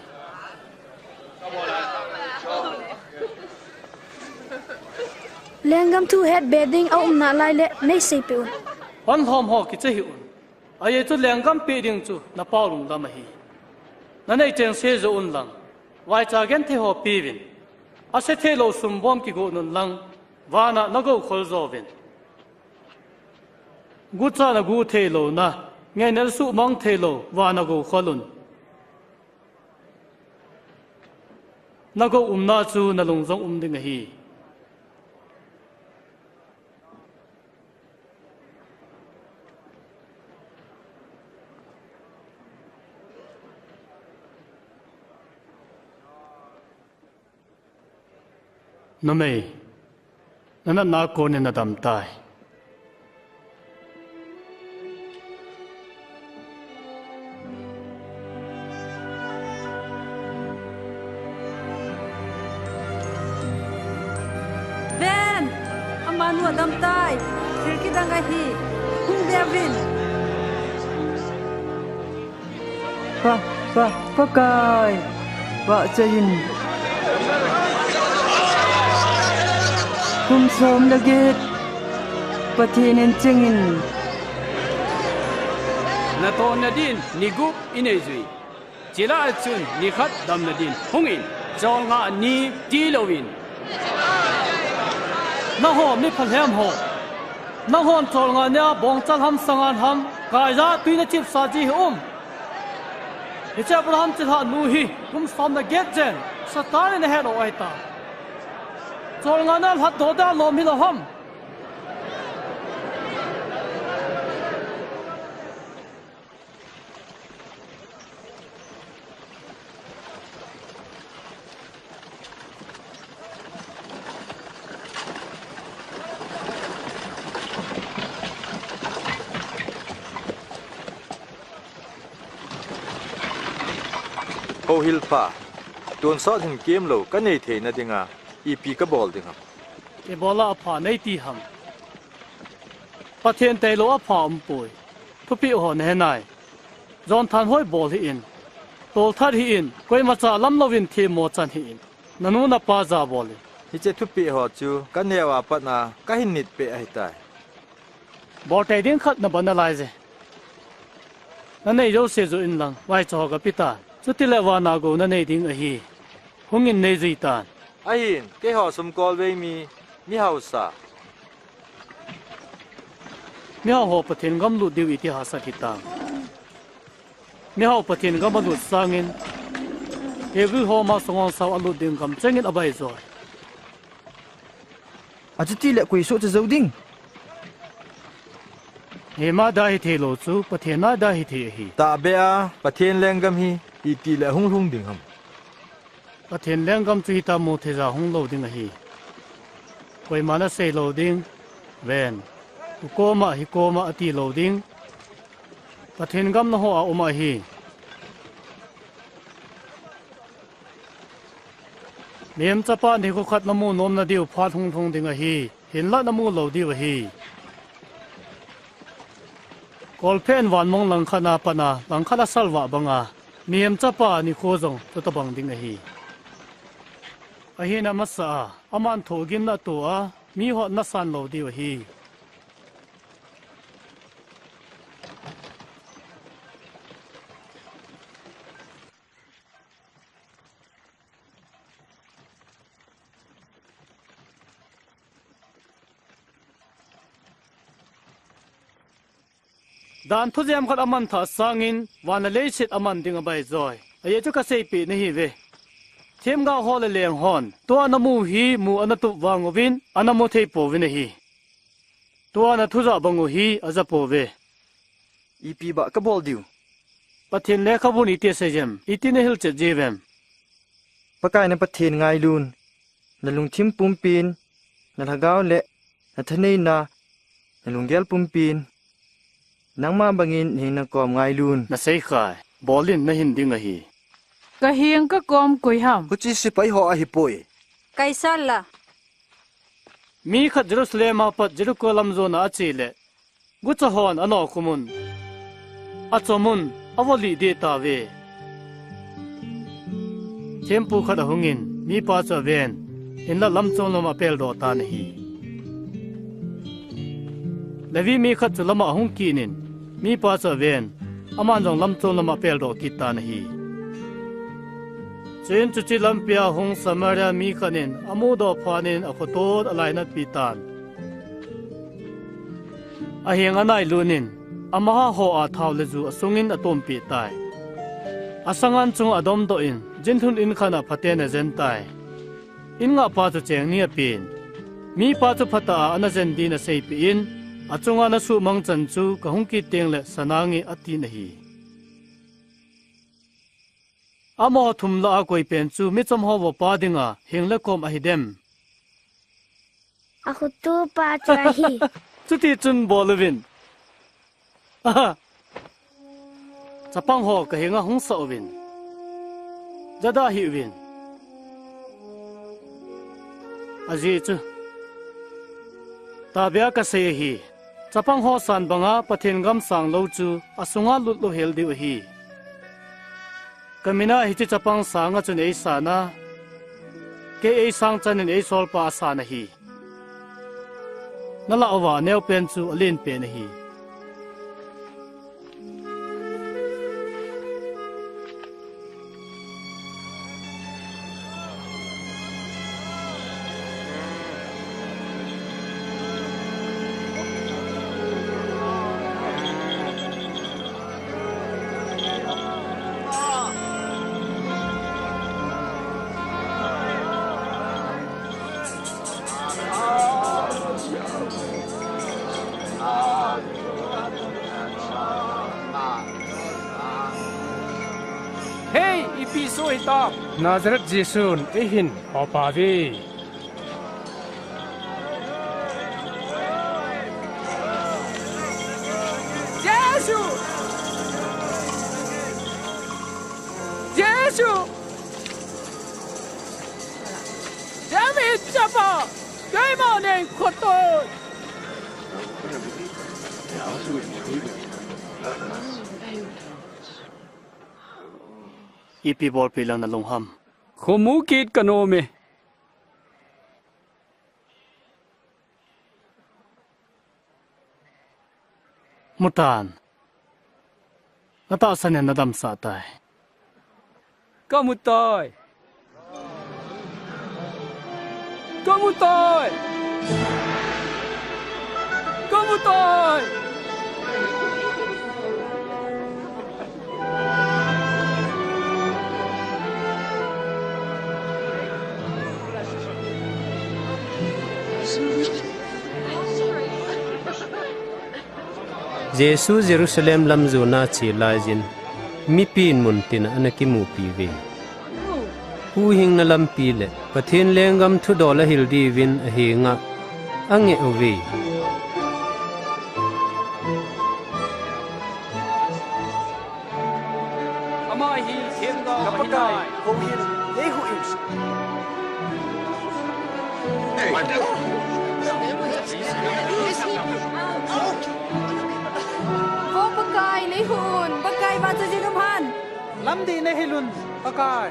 Lenggam thu het be ding a um nalai le nei seipeh un. Hon lhom ho kicha hih un. Ajeh chu lenggam peh ding chu na pau lungdam ahi. Na nei cheng se joh un lang, vaicha genthei ho peuvin. Ase thei lou sumbom kigon un lang, vana na gou khol jouvin. Gucha na gu thei lou na, ngaina suhmang thei lou, vana gou khol un. Na gou umna chu na lung jong um ding ahi. Numei, na natna kon in na dam tai. Ven, amanu adam tai, thil kidang ahi, hung ve uvin. Pa, Pa, Pakai, Pachai in. Kum som le get, Pathen in cheng in. Natohna din ni gup inei jui. Chule achun ni khat damna din hung in, cholngah ni tilouvin. Nangho mi phalhem ho. Nanghon cholngah nia bongchal ham sangan ham, kaija tui na chipsa ji hi um. Hiche Abraham chilhah nu hi, kum som le get jen, Satan in ahet u ahitai. Cholngah nia lhatdoh dia lom hilou ham. Houhil pa, tonsot hin kemlou, kanei theina dinga, ipi kabol ding ham. Ibola apha nei ti ham. Pathen tailou apha umpoi. Thupeh ho nahe nai. Jonthanhoi bol hih in. Tolthat hih in. Koimacha lamlouvin themmo chan hih in. Nanu napa jabol in. Hiche thupeh ho chu kaneo a pat a kahin nit peh ahitai. Bol tei ding khat nabol nalai je. Nanei jouse joh in lang, vaicha ho kape tan. Chutile vana gou nanei ding ahi. Hung in nei jui tan. Ahin, keiho Sumkolvei mi, mi hausa. Mihao ho Pathen gam lut diu iti hahsat hitam. Mihao Pathen gam alut sangin, Hebrew ho masang hon sao alut ding gam chengin abaijoi. Achutile koi sohcha jou ding? Eima da hithei lou chu, Pathen a da hithei ahi. Tahbeh a, Pathen lenggam hi, itile ahung lhung ding ham. Pathen lenggam chu hitia mutheija hung lou ding ahi. Koiman asei lou ding, ven, hukoma, hikoma ati lou ding. Pathen gam naho a um ahi. Mihem Chapa nikho khat namu nomna diu phat hung lhung ding ahi. Hinlah namu lou diu ahi. Kolphen vanmong langkhat a pat a, langkhat asalvah banga, Mihem Chapa nikho jong chutobang ding ahi. Ahin amasa a, aman thohgimna atoh a, miho nasan lou diu ahi. Dan thujem khat aman thah sangin, van le leiset aman ding abaijoi. Ajeh chu kaseipeh nahiuve. Themgao ho le leng hon, tua namu hi mu anatup vang uvin, anamu thei pouvin ahi. Tua nathu jah bang u hi aja pouve. Ipi bah kabol diu? Pathen lekhabun iti asei jem, iti nahilchet jiuvem? Pakai na Pathen ngailun, nalungthim pumpin, nalhagao le nathaneina, nalunggel pumpin, nangma bangin nahin nakom ngailun. Nasei khai, bolin nahin ding ahi. Kaheng kakom koi ham? Huche sepai ho ahipoi. Kaisar la. Mi khat Jerusalem a pat Jericho lam jona ache le, gucha hon anokhum un, achom un, avoli deh tauve. Thempu khat ahungin, mipa chu aven, hinla lamchom lama apeldoh tan ahi. Levi mi khat chu lama ahung kit in, mipa chu aven, aman jong lamchom lama apeldoh kit tan ahi. Chuin chuche lampia hung Samaria mi khat in amudoh phat in akhoto alainatpi tan. Ahenga anailut in, amaho a thao le ju asungin atompeh tai. Asangan chunga adomdoh in, jinlhun in khat a phaten ajen tai. In ngahpa chu cheng ni apen. Mipa chu phatah a ana jen din aseipeh in, achunga nasuhmang chan chu kahung kit tengle sa nange atin ahi. Amaho thum lah a koipen chu michom ho vohpa dinga heng le kom ahidem? Akhotopa chu ahi. Chuti chun bol uvin. Aha. Chapang ho kahenga hung sah uvin. Jada hih uvin. Ajeh chu, tahbeh a kasei ahi. Chapang ho san banga Pathen gam sang lou chu asunga lut louhel diu ahi. Kamin a hiche chapang sanga chun eisan a, kei eisang chan in eisolpa asan ahi. Nalah uva aneopen chu alenpen ahi. Hei, ipi soh hitam? Nazareth Jesun eihin hopauve. Jesu! Jesu! David chapa, keima nei khoto. Ipi bolpi lang nalung ham? Khomu kit kanom e. Mutan. Natahsan in nadamsah tai. Kamu tai. Kamu tai. Kamu tai. Jesu Jerusalem lam jona ache laiyin, mipin muntin a ana kimupi uve. Huhhingna lampi le Pathen lenggam thudol ahil diuvin ahenga angeh uve. Ama hi themgao ahi tai. Houhil, nei huhhil. Vo Pakai, nei huhhil un, Pakai vahchoijin um hen. Lamdih nei hilun, Pakai.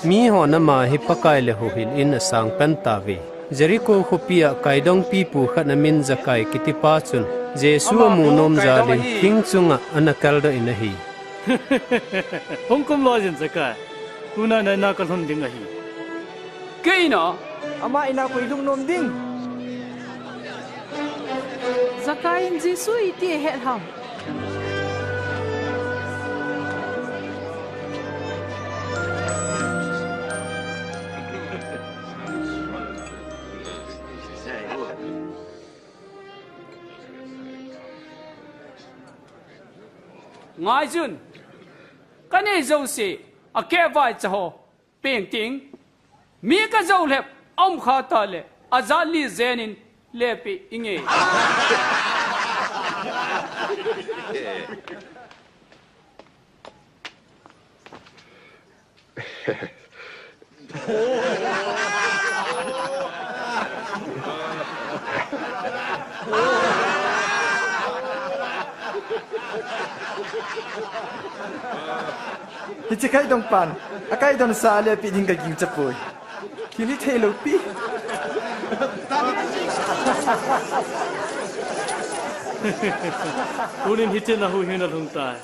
Mihon ama hi Pakai le huhhil in asang pen tauve. Jericho khopia kaidongpipu khat amin Zakai kitipa chun Jesu amu nom jalin thing chunga ana kaldoh in ahi. Hung kum loijin Zakai. Tuna nai ina kalhun ding ahi. Kei ina? Ama ina koi lhung nom ding? Zakai in Jesu iti ahet ham? Ngaiyun, kanei jouse, akeh vaicha ho, peng ting, mi kajou lhep, aum kha tale, ajat li jenin, lepeh inge. Hiche kaidong pan, akaidon sa le pi ding kagiu chapoi. Kini thei lou pi. Tunin hiche nahuhhingna lhung tai.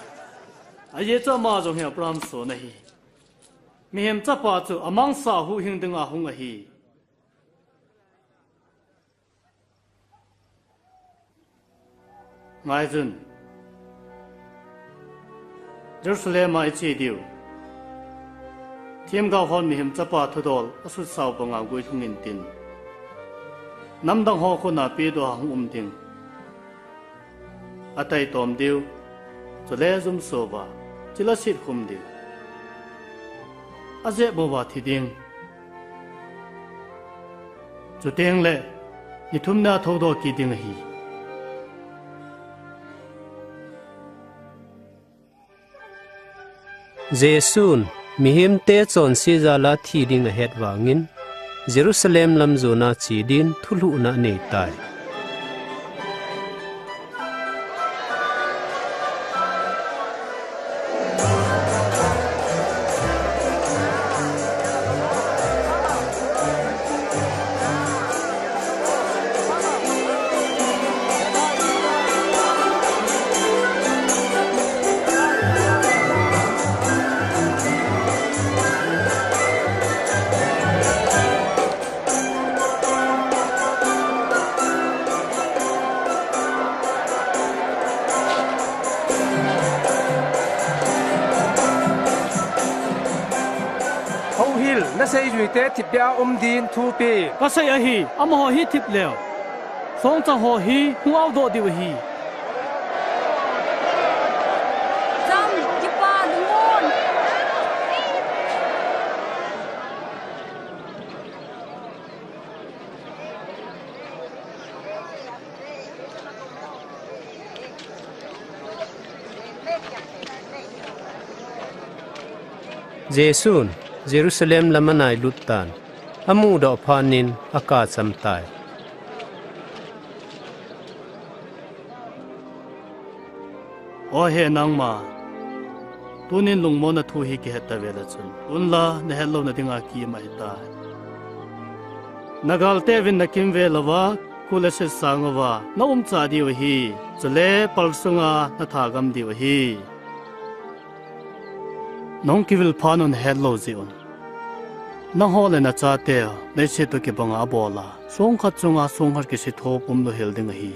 Ajeh chu ama jong hi Abraham sohna ahi. Mihem chapa chu amangsa huhhing dinga hung ahi. Ngaijun. Jerusalem a iche diu. Themgao hon mihem chapa thudol asutsau banga guilhung intin. Namdang ho khut a pedoh a hung um ding. Ataitom diu. Chule jumso uva. Chule asetkhum diu. Ajep uva thi ding. Chuteng le, ni thum nia thoudoh kit ding ahi. Jesun, mihemte chonse jal a thi ding ahet vangin, Jerusalem lam jona che din thulhuhna anei tai. Houhil, naseijuite thipbeh a um din thu pe. Kasei ahi, amaho hi thip leu. Songchang ho hi hung aodoh diu ahi. Chang, kipa, lungon. Jesun Jerusalem lam anailut tan, amudoh phat in akap cham tai. O he nangma, tunin lungmonna thu hi kihet tave le chun, tunla nahet louna dinga kiim ahitai. Nagalte uvin nakimvel uva, kul le set sang uva, naumcha diu ahi, chule pal sunga nathagam diu ahi. Nahung kivil phat un nahet lou jeh un, nangho le nachateu, leiset u kibanga abol a, songkhat chunga songkhat kisei thou pum louhel ding ahi.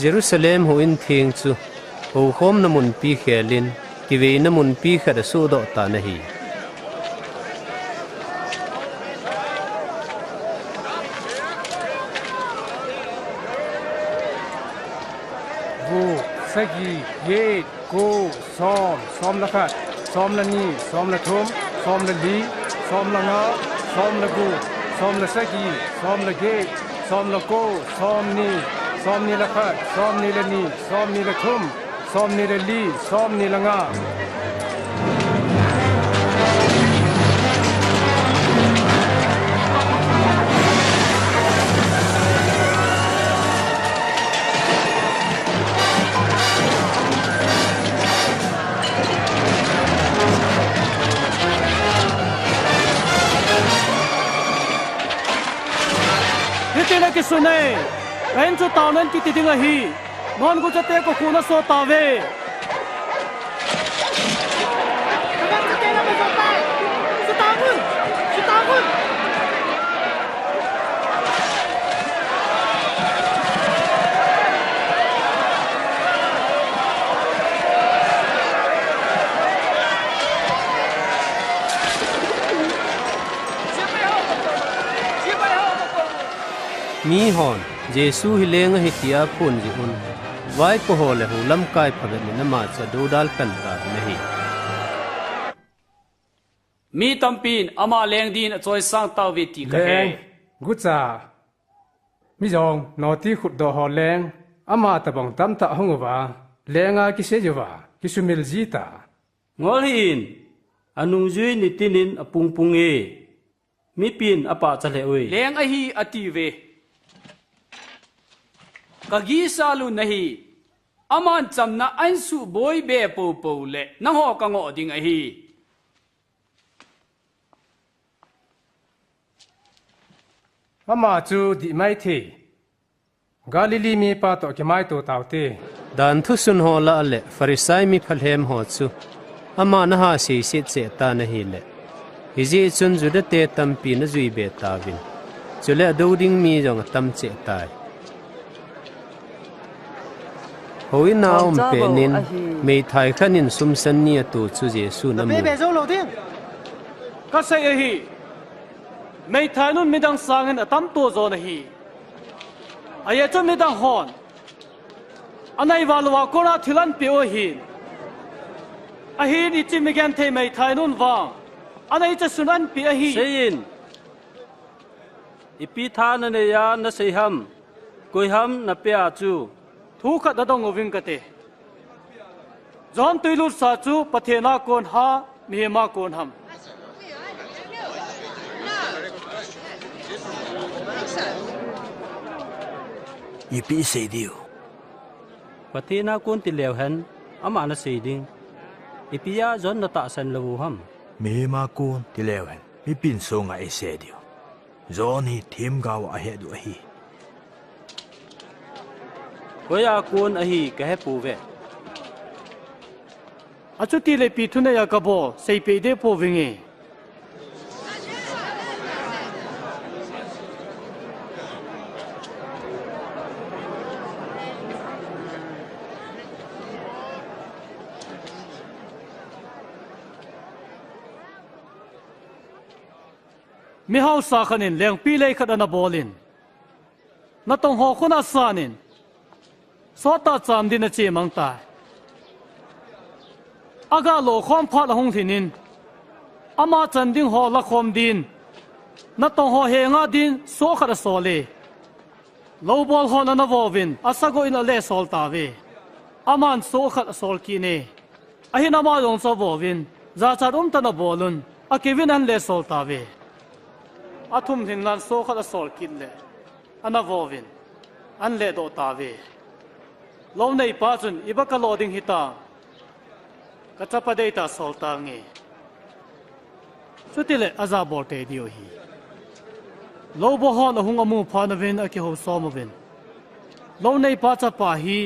Jerusalem houin theng chu, houkhomna munpi khelin, kiveina munpi khat asohdoh tan ahi. Gup, sagi, get, ko, som, som le khat, som le ni, som le thum, som le li, som le nga, som le gup, som le sagi, som le get, som le ko, som ni, som ni le khat, som ni le ni, som ni le thum, som ni le li, som ni le nga. Hiti le kisun e, ka in chu taona in kiti ding ahi. Nangho guchate kokhuna so tauve. Mihon, Jesu hi leng ahi tia aphon jeh un, vaipo ho le hou lamkai phabep in ama chu adoudal pan tauvin ahi. Mi tampin ama leng din achoisang tauve ti kahe. Leng, gucha, mijong, noti khutdoh ho leng, ama tobang tamtah hung uva, lenga kisei uva, kisumil jita. Ngol hih in, Anungjui nitinin apungpung e. Mipin apahcha lheh uve. Leng ahi atiuve. Kagisa lhun ahi. Aman chamna ahin suboi be poupou le nangho kangoh ding ahi. Ama chu dihmai thei. Galilee mipa toh kimaito taute. Dan thusun ho lah le Pharisai mi phalhem ho chu ama ana seiset cheh tan ahile, hijeh chun Judate tampin ajui be tauvin, chule adou ding mi jong atam cheh tai. Houin a aum penin, meithai khat in sumsan ni ato chu Jesun amu. Kasei ahi, meithai nun midang sangin atam to jon ahi. Ajeh chu midang hon anei val uva kona thil ahin peh u ahin, ahin hiche migenthei meithai nun vang anei chasun ahin peh ahi. Seiyin, ipi tha nanei a nasei ham? Koi ham napeh a chu? Thu khat nadong uving kate. John tui lutsa chu Pathen a kon ham, mihem a kon ham? Ipi isei diu? Pathen a kon tileu hen, ama nasei ding. Ipi a John natahsan lou u ham? Mihem a kon tileu hen, mipin songa eisei diu. John hi themgao a ahet u ahi. Koi a kon ahi kahepouve. Achutile ipi thunei a kabol, seipeh deh pouvinge. Mihaosa khat in lengpilei khat ana bolin, natong ho khut asanin, sottah cham din ache mang tai. Aga lo khom phat ahung lhinin, ama chan ding ho lakhom din, natong ho henga din soh khat asol e. Loubol hon ana vo uvin, asagoh in ale sol tauve. Aman soh khat asol kit e. Ahin ama jong chu avo uvin, jachat umtah in abol un, akiuvin ahin le sol tauve. Athum lhin lan soh khat asol kit le, ana vo uvin, ahin le doh tauve. Lou neipa chun, "Iba kalo ding hitam? Kachapa deitah a sol tange." Chutile ajabol tei diu ahi. Loubol hon ahung amu phat uvin akihou som uvin, "Lou neipa chapa hi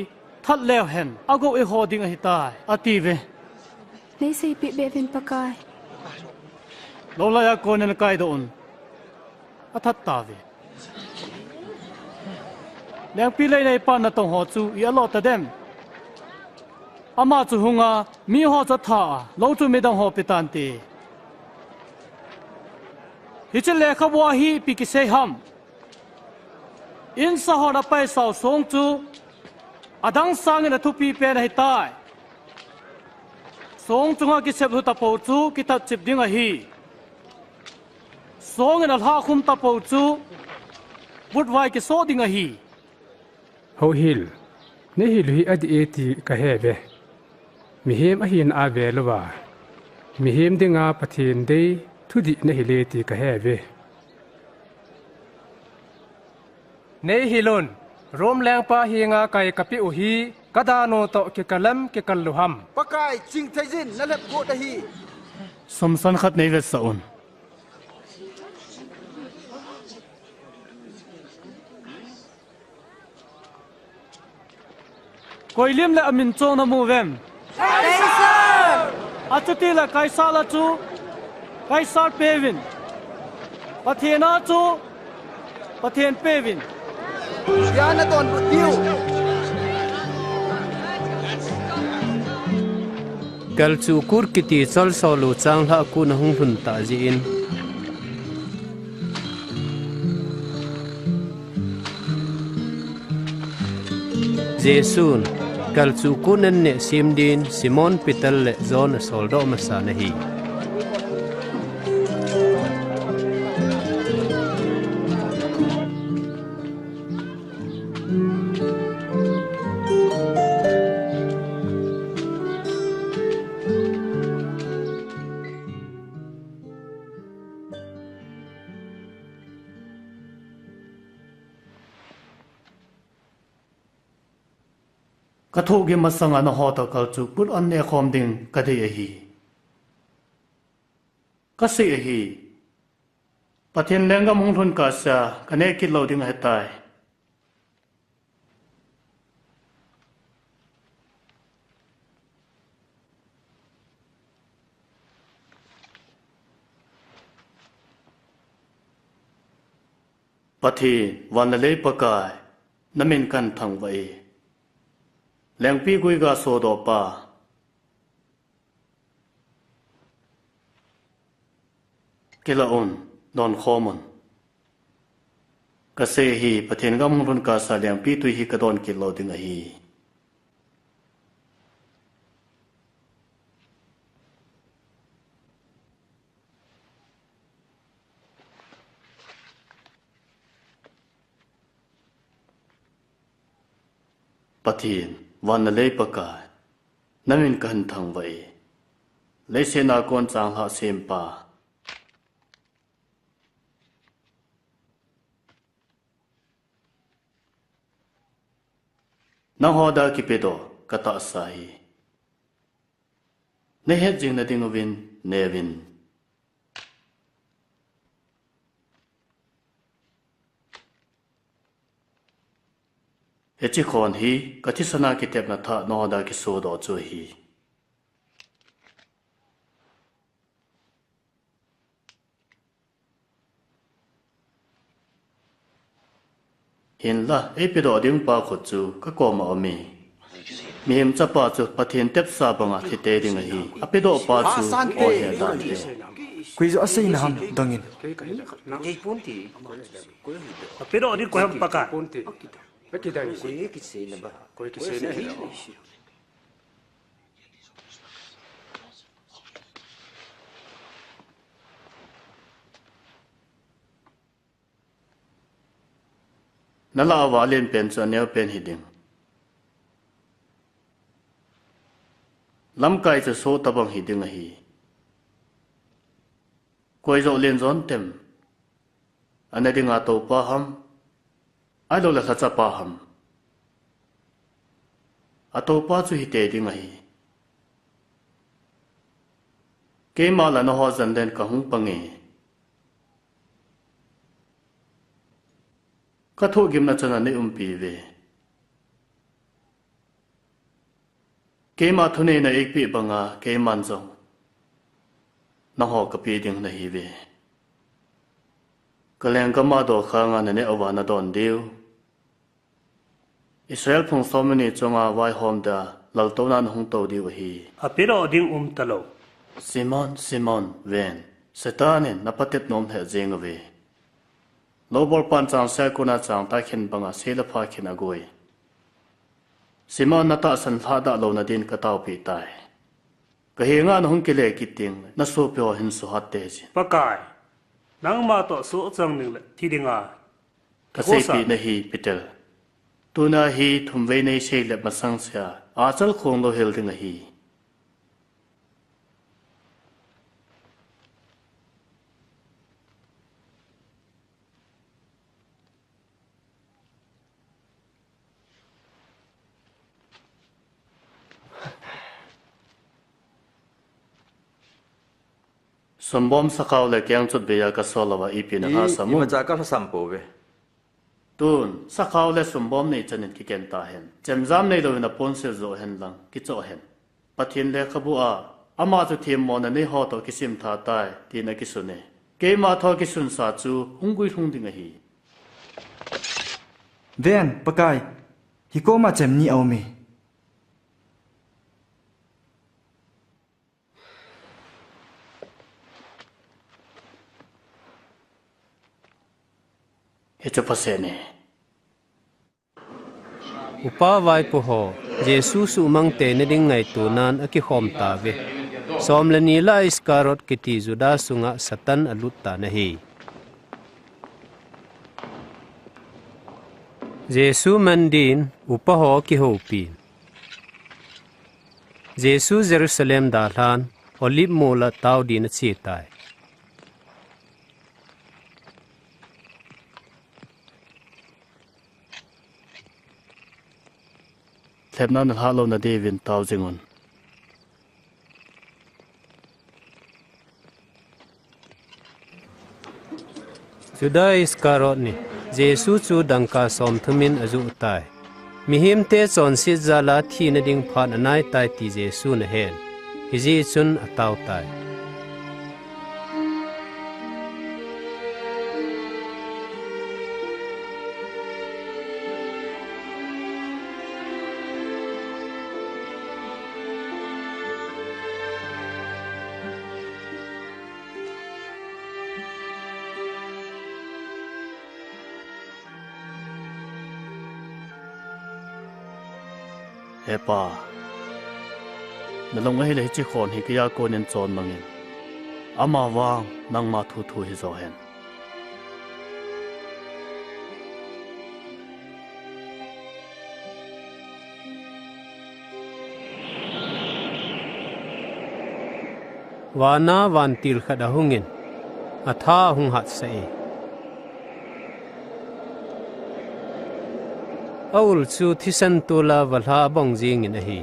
that leu hen, agoh eiho ding ahitai," atiuve. Neiseipeh beh uvin Pakai. Lou laiya konin akaidoh un, athat tauve. Lengpilei neipan natong ho chu i-alo tadem? Ama chu hunga, miho chu atha a, lou chu midang ho pe tante. Hiche lekhabua hi ipi kisei ham? Insa hon apaisau song chu adang sangin athupi pen ahitai. Song chunga kisep lhu tapou chu kithat chip ding ahi. Songin alhahkhum tapou chu vutvai kisoh ding ahi. Houhil, neihil u hi adih e ti kaheuve. Mihem ahina a velouva, mihem dinga Pathen dei thudih neihil e ti kaheuve. Neihil un, Rome lengpa henga kai kapeh u hi, kadan u toh kikal em kikal lou ham? Pakai, chingthei jin nalhep got ahi. Sumsan khat neivetsah un. Koi lim le amin chong namu uvem? Kaisar! Achutile Kaisar a chu Kaisar peuvin, Pathen a chu Pathen peuvin. Tia nadonbut diu. Kalchuh kut kiti cholso lou changlhah kut ahung lhun tah jeh in, Jesun kalchuh kut nenneh sem din Simon Peter le John asoldoh masan ahi. Thohgim masanga nangho toh kalchuh put an nekhom ding kadei ahi. Kasei ahi. Pathen lenggam hung lhun kah sea kaneh kit lou ding ahitai. Pathen, van le lei Pakai, namin kahin thangvah e. Lengpigui ga sodohpa, kilah un, donkhom un. Kasei ahi, Pathen gam hung lhun kah sea lengpitwi hi kadon kit lou ding ahi. Pathen, van le lei Pakai, namin kahin thangvah e. Leiset a kon changlhah sempa, nangho dia kipedoh katahsa hi nahet jing nading uvin neuvin. Hiche khon hi kathisana kitepna thah nangho dia kisodoh chu ahi. Hinla, eipedoh ding pa khut chu kakoma aume. Mihem Chapa chu Pathen tepsa banga thi tei ding ahi. Apedohpa chu ohe dante. Koi joh aseina ham dongin. Apedoh ding koi ham Pakai? Nalah uva alen pen chu aneo pen hiding. Lamkai chu soh tobang hiding ahi. Koi joh len jontem. Ana dinga toupa ham, ahilouleh lhachapa ham. Atoupa chu hitei ding ahi. Keima lah nangho jan len kahung pange. Kathohgimna chana neiumpi uve. Keima thuneina eipeh banga keiman jong nangho kapeh ding nahiuve. Kalenggam a dokhanga naneh uva nadon diu, Israel phung somleni chunga vaihom dia laltouna nahung tou diu ahi. Apedoh ding umtalou. Simon, Simon, ven, Satan in napatep nom lheh jeng uve. Loubolpan changse a kona changtah khen banga sel le pha khen agoi. Simon, natahsan lhahdah louna din kataopeh tai. Kahenga nahung kile kit ding, nasopiho hin suhat teijin. Pakai, nangma toh sohchang ding le thi dinga kaseipeh nahi Peter. Tuna hi thumvei neisei le masangsea achal khong louhel ding ahi. Sumbom, sakhao le kengchot beiya kasol louva ipi nangah sam u? Imacha kalhasam pouve. Tun, sakhao le sumbom nei chanin kiken tahen. Chemjam neilouvin aponsil joh hen lang, kichoh hen. Pathen lekhabu a, ama chu themmona neiho toh kisim tha tai, tin akisune. Keima thoh kisunsa chu hung guilhung ding ahi. Ven, Pakai, hikoma chem ni aume. Hichu phaseh ne. Upa vaipoho, Jesu suhmang teina ding ngaitonan akikhom tauve. Somleni lah a Iskariot kiti Juda sunga Satan alut tan ahi. Jesu man din upaho akihoupin, Jesu Jerusalem dalhan, Olive mol a tao din achetai. Sepna nalhah louna diuvin tao jingun. Juda Iscariot ni, Jesu chu dangka somthumin ajuh tai. Mihemte chonset jal'a thina ding phat anaitai ti Jesun ahen. Hijeh chun atao tai. He Pa, nalung ahileh hiche khon hi keija konin chonmangin. Amavang nangma thu thu hijo hen. Van'a vantil khat ahungin, atha ahung hatsah e. Aul chu thisan tol'a valha abong jingin ahi.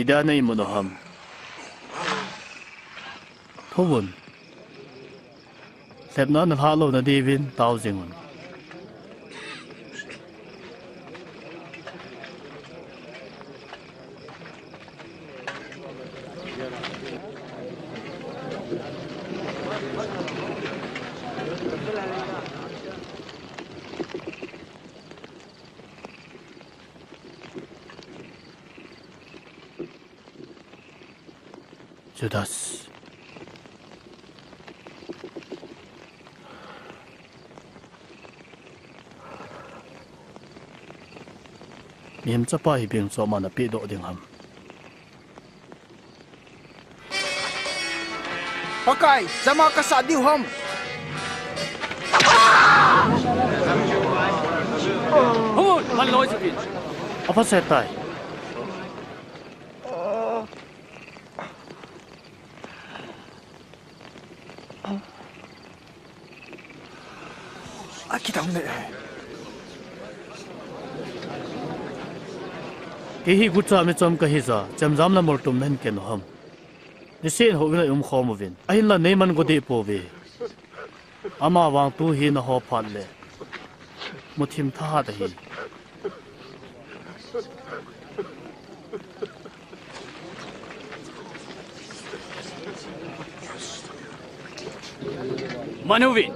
Ida nei mun u ham? Thuvun. Sepna nalhah louna diuvin tao jingun. Judas. Mihem Chapa hi bengchoma napehdoh ding ham? Pakai, jama kasat diu ham? Hoi, man loi chu kin. Apa setai? Akidang le. Kei hi gucha michom kahi jeh a, chemjam le moltum nahin ken u ham? Niseh in houin a i umkhom uvin. Ahinla neiman go deh pouve. Amavang tu hi naho phat le muthim thahat ahi. Man uvin.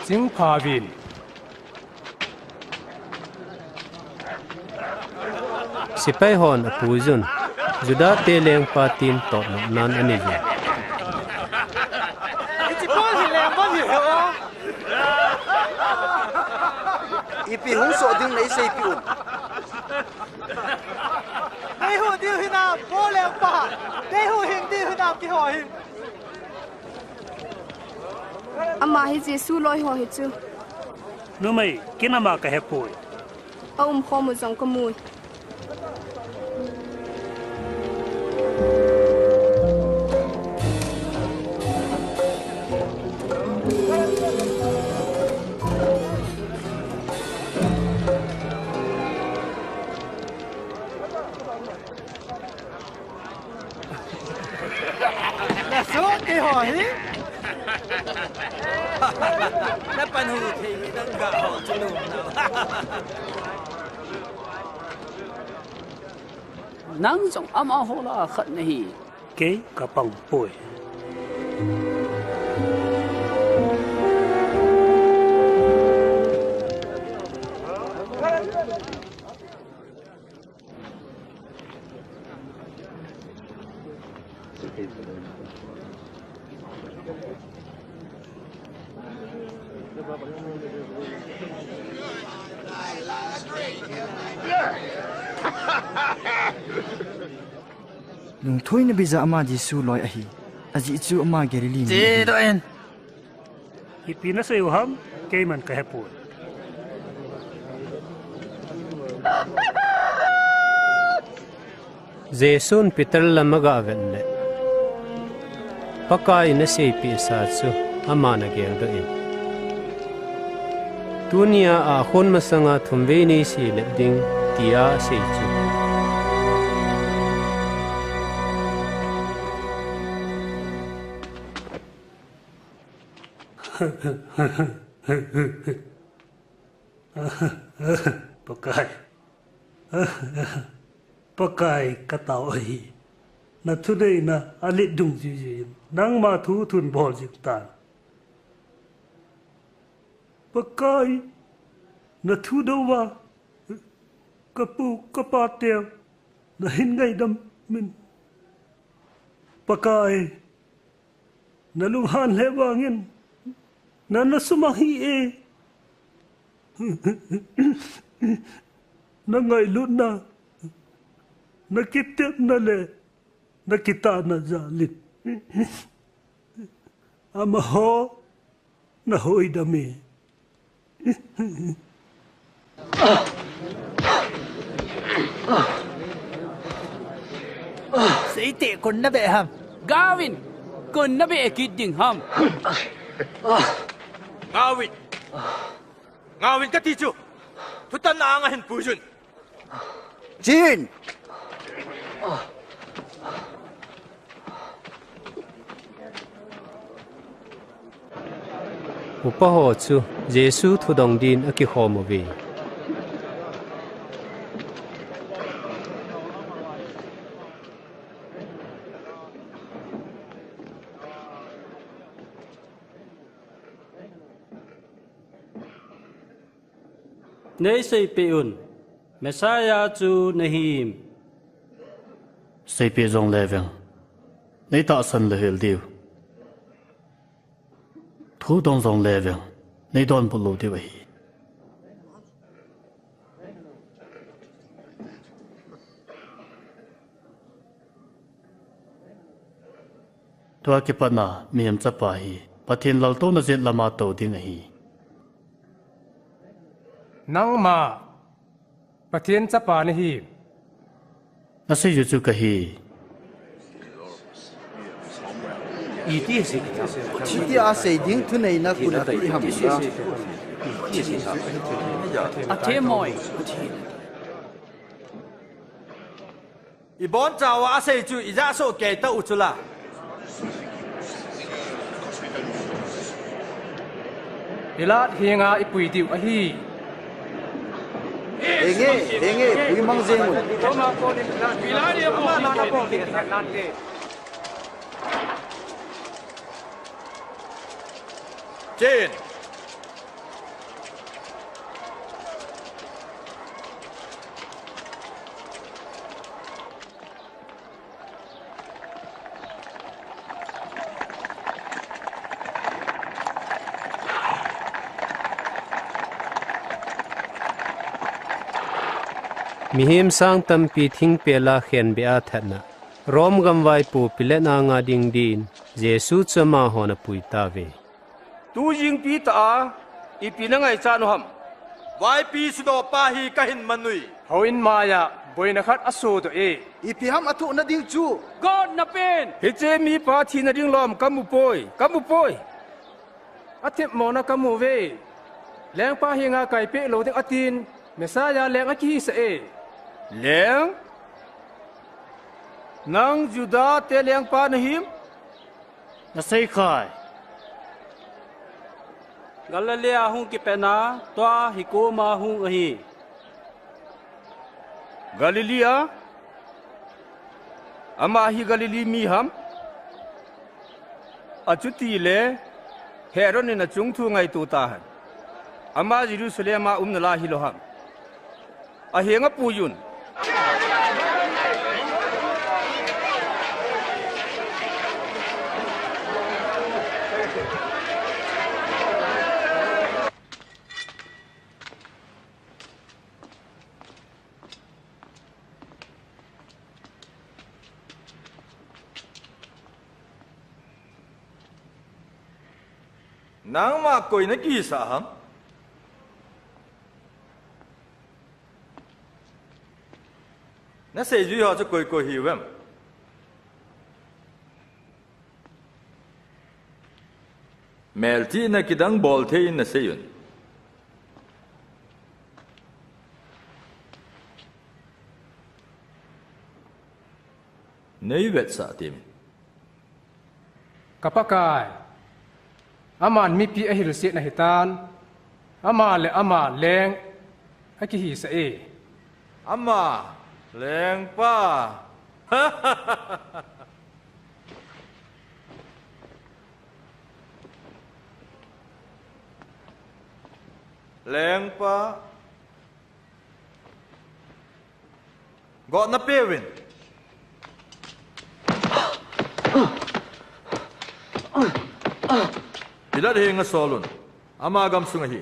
Chingpha uvin. Sepai hon apuijun, Juda te lengpa tin totnopnan anei jin. Hiche Paul hi lengpa hi ho. Ipi hung soh ding nei seipeh un. Nei hu diu hinam, Paul lengpa. Nei hu hing diu hinam keiho hi. Ama hi Jesu loi ho hi chu. Numei, ken ama kahepoi. Aumkhom u jong kamui. Nasoh keiho hi. Napan hu thei hi nang ga ho chu lum nau. Nang jong amaho lah a khat nahi. Kei kapang poi. Lungthoina beija ama Jesu loi ahi. Ajeh chu ama Galilee mi ahi. Chedoh in. Ipi nasei u ham, keiman kahepoi. Jesun Peter lam aga vet le, Pakai in aseipeh sa chu aman ageldoh in, tunia ahkhon masanga thumvei neisei lep ding, tia asei chu. Pakai. Pakai, katao ahi. Nathuneina alet dungjui jui in, nangma thu thun bol jing tan. Pakai, nathu douva kapu kapa teu nahin ngaidam in. Pakai, nalunghan lheh vangin, nana sumang hih e. Nangailutna, nakitepna le nakitahna jal in amaho nahoidam e. Seiteh, koin nabeh ham? Gaovin, koin nabeh kit ding ham? Gaovin. Gaovin kati chu. Thutanna anga hin puiyun. Chen! Upa ho chu Jesu thudong din akikhom uve. Neiseipeh un, Messiah chu nahim? Seipeh jongle veng, neitahsan louhel diu. Thudong jongle veng, neidonbut lou diu ahi. Tua kipatna Mihem Chapa hi Pathen laltouna jet lama tou ding ahi. Nangma Pathen Chapa nahi. Nasei u chu kahi. Iti asei ding thuneina kona pi ham? Athemmoi. Ibonchauva asei chu ijah soh kei tauh chula. Pilat henga ipui diu ahi. Henge, henge, puimang jeng un. Chen. Mihem sang tampi thingpel a khenbeh a thatna, Rome gam vaipo Pilat anga ding din Jesu chu amahon apui tauve. Tu jingpi tah a ipi nangaichat u ham? Vaipi sudohpa hi kahin man uve. Houin maiya boina khat asodoh e. Ipi ham athohna ding chu? Gotna pen! Hiche mipa thina ding lom kamu poi, kamu poi. Athemmona kamu uve. Lengpa henga kaipeh lou ding atin, Messiah leng akihisah e. Leng? Nang Juda te lengpa nahim? Nasei khai. Galilee a hung kipatna, tua hi koma hung ahi. Galilee a? Ama hi Galilee mi ham? Achuti le, Herod in achung thu ngaito tahen. Ama Jerusalem a um nalai hilou ham. Ahenga puiyun. Nangma koi nakisah ham? Naseijui ho chu koi koi hiuvem? Melchihna kidang bolthei in naseiyun. Neivetsah temin. Ka Pakai, aman mipi ahilsetna hitan, ama le ama leng akihisah e. Ama lengpa. Lengpa. Gotna peuvin. Pilat henga solun. Ama gamsung ahi.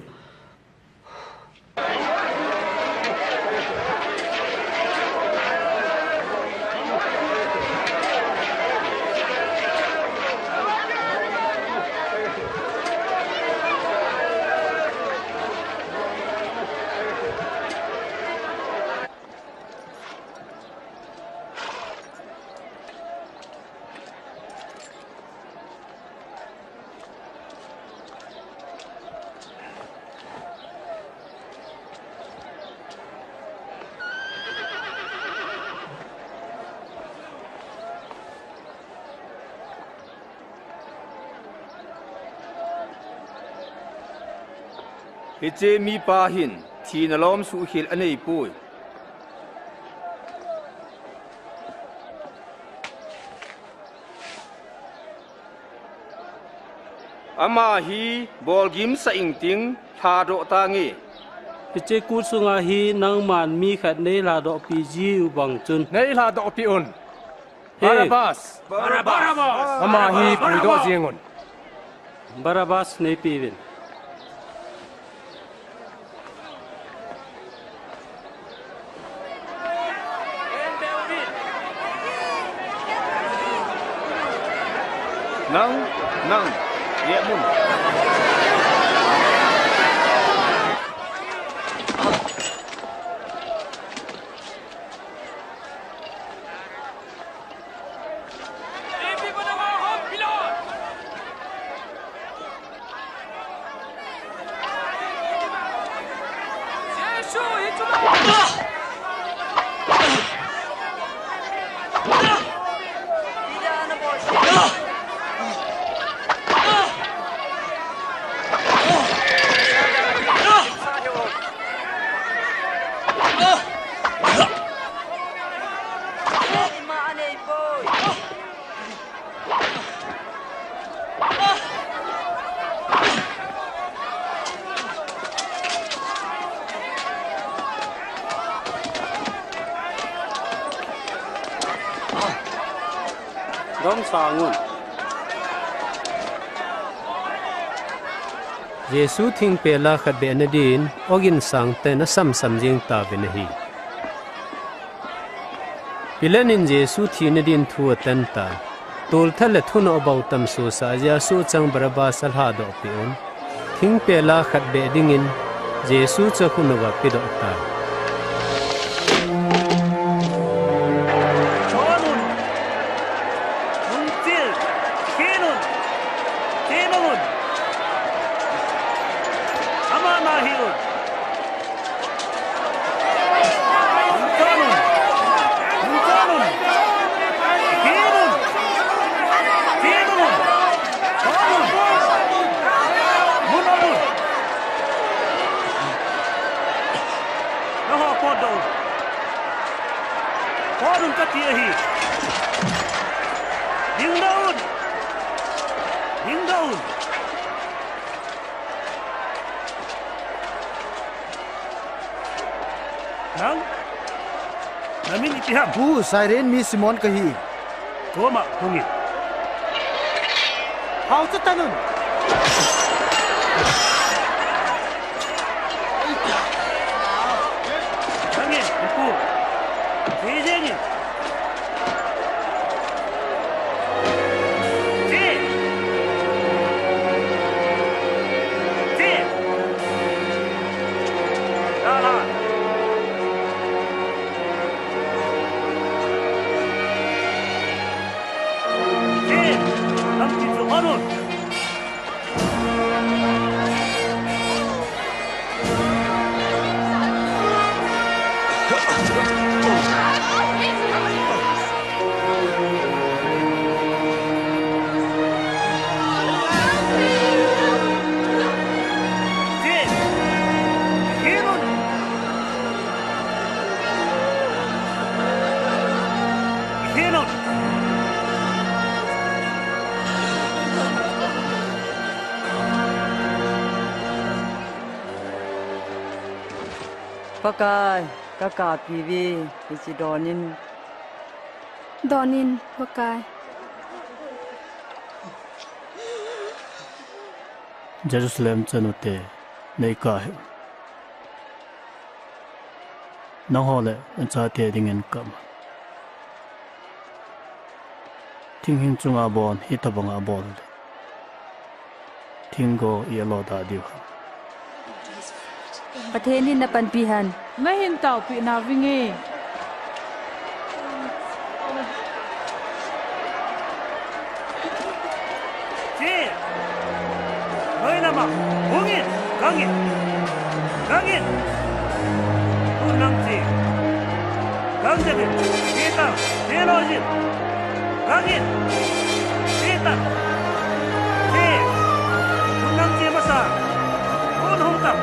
Hiche mipa hin thina lom suhkhel aneipoi. Ama hi bolgim sah ingting, lhadoh tange. Hiche kut sunga hi nangman mi khat neilhadohpi jiu bang chun. Neilhadohpi un. He. Barabbas! Barabbas! Ama hi puidoh jengun. Barabbas neipeuvin. Nang, nang, ye mun. Domsang un. Jesu thingpel a khat beh nadin, ogin sangtah in asamsam jing tauvin ahi. Pilat in Jesu thina din thu atan tai. Tolthat le thunoh bou tam sohsah jeh a sohchang Barabbas alhadohpeh un. Thingpel a khat beh dingin Jesu chu akhut uva apedoh tai. Chon un! Hung chil! Khen un! Chemang un! Ama nahi un! Ding doh un! Ang? Namin ipi ham? Pu, Cyrene mi Simon kahi. Koma, hungin. Hau chu tanun. Hangin, ipu. Sijengin. Pakai, kakapi ve, hiche donin. Donin, Pakai. Jerusalem chanu te, nei kahe. Nangho le, nachate dingin kap. Thinghing chunga bon, hitabanga bol le. Thinggo i alo da diu ham. Pathen in napanpi hen. Nahin taopi navinge. Che. Noi lama. Hungin. Gangin. Gangin. Unang che. Gangin. Kita. Che lojin. Gangin. Kita. Che. Unang che masa. Un hung tam.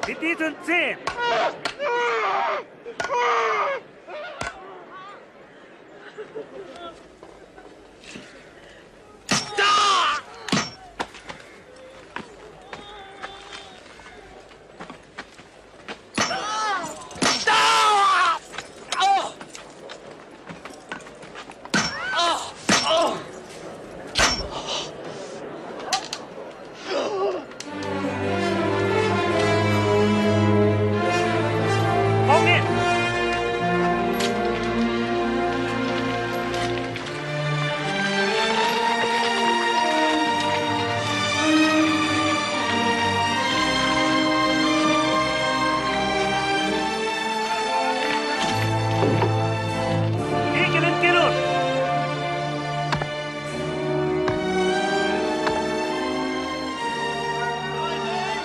Hiti chun che.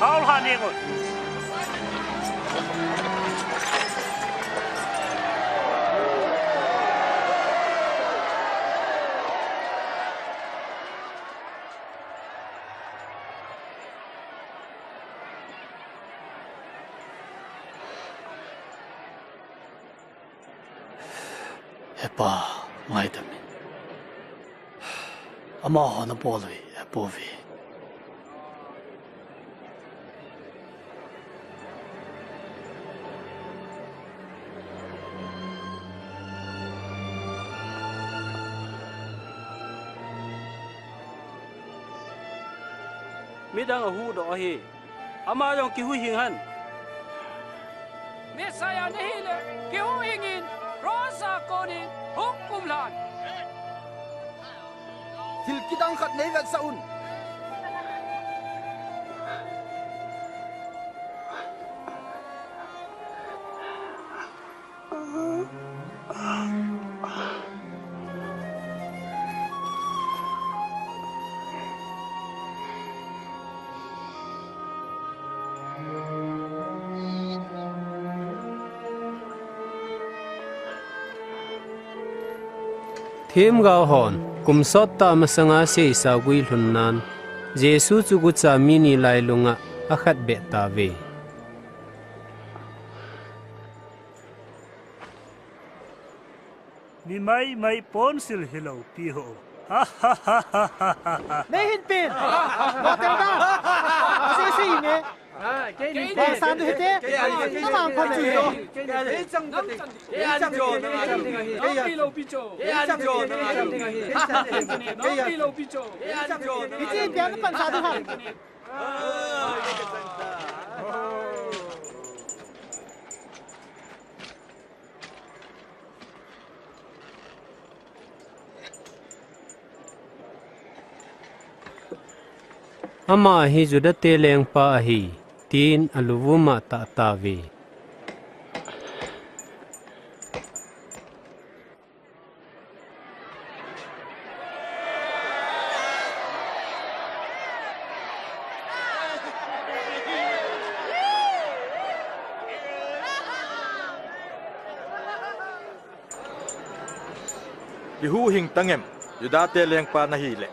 Paul ha nengot. Hepa, ngaidam in. Amaho nabol u hi, Hepa ve. Midang ahuhdoh ahi. Ama jong kihuhhing hen. Messiah nahile, kihuhhing in, cross a konin, hung kumlhan. Thil kidang khat nei vetsah un. Themgao hon kum sottah masanga seisa guilhunnan, Jesu chu gucha mi ni lailunga akhatbeh tauve. Ni maimai ponsil hilou pi ho. Nei hinpen. Lo tel da. Ase ase inge. Ba san du hite. Tamang phat chu. Hiche pia na pan sa du ham. Ama hi Judate lengpa ahi, tin aluvuma tah tauve. Kihuhhing tangem, Judate lengpa nahile.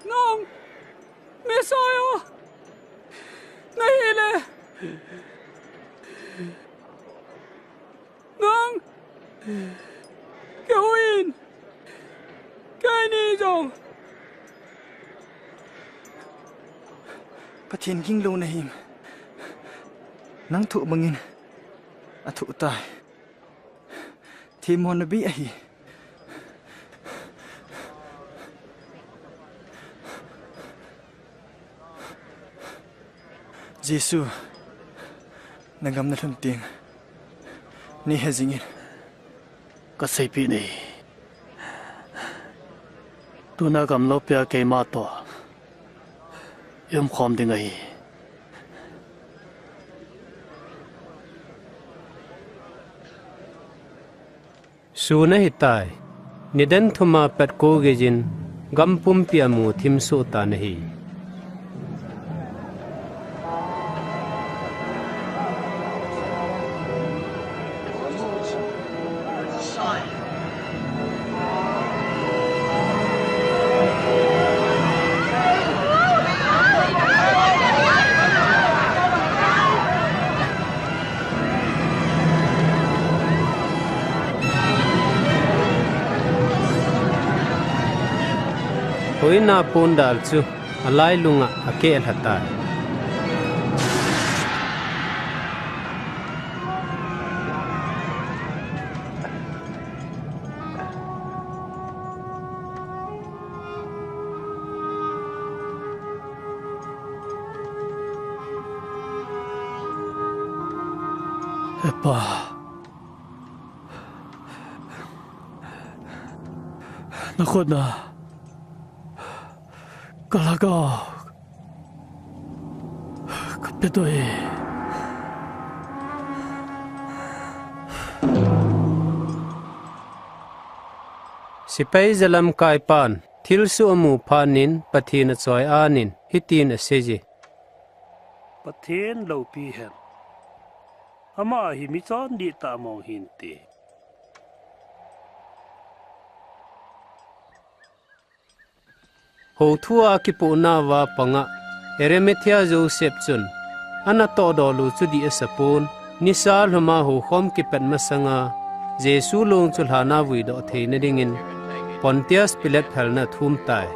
Nang Messiah nahile, nang kihuhhing in, keini jong Pathen ging lou nahim. Nang thoh bangin athoh tai. Themmo nabi ahi. Jesu, nagam nalhun teng nei he jingin. Kaseipeh nahi. Tuna gam loupia keima toh i umkhom ding ahi. Sun ahitai. Nidan thuma pat kou geijin gam pumpia mu thim soh tan ahi. Hoina pondal chu alailunga akehlha tai. Hepa, nakhut na kalhagao kapedoh e. Sepai jalamkaipan thilsoh amu phat in Pathen achoi-at in hitin aseiye, Pathen loupi hen. Ama hi michon dihtah mong hinte. Houthua kipohnauva panga Arimathea Joseph chun, anatoh dol u chu dih asapon, nisa lhuma houkhom kipat masanga, Jesu long chu lhana vuidoh theina dingin, Pontius Pilate phalna athum tai.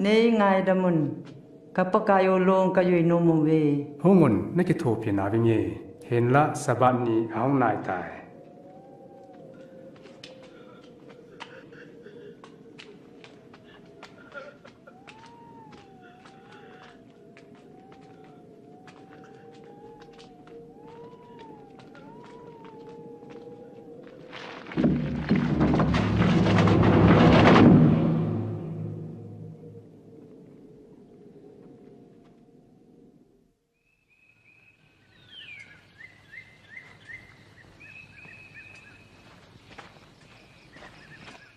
Nei ngaidamun, ka Pakai o, long kajui nom uve. Hungun, nakithopi navinge, hinlah Sabbath ni ahung naitai.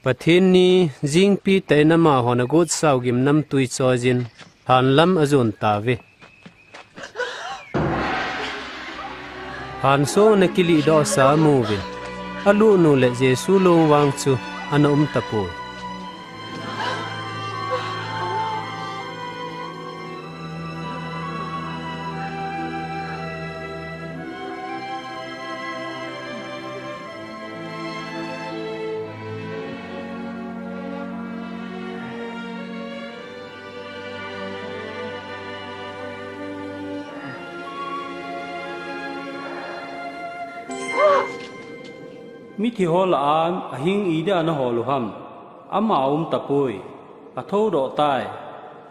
Pathen ni jingpi tah in amahon agutsau gimnamtui choiyin, lhan lam ajon tauve. Lhan song ana kilihdohsa amu uvin, alut u le Jesu long vang chu ana um tapoi. Mithi ho lah a ahing idia nahol u ham? Ama aum tapoi. Athoudoh tai.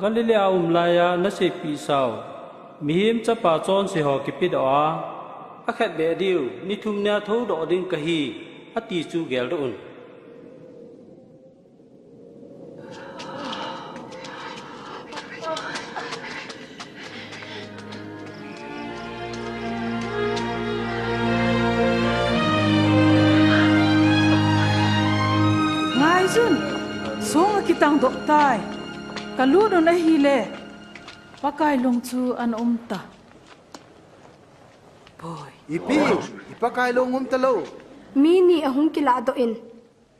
Galilee a um laiya naseipeh sau, Mihem Chapa chonse ho kipedoh a, akhetbeh diu ni thum nia thoudoh ding kahi, ati chu geldoh un. Ngaiyun, song akitangdoh tai. Kalut un ahile, Pakai long chu ana um ta. Poi. Ipi, i Pakai long um talou. Mi ni ahung kilahdoh in,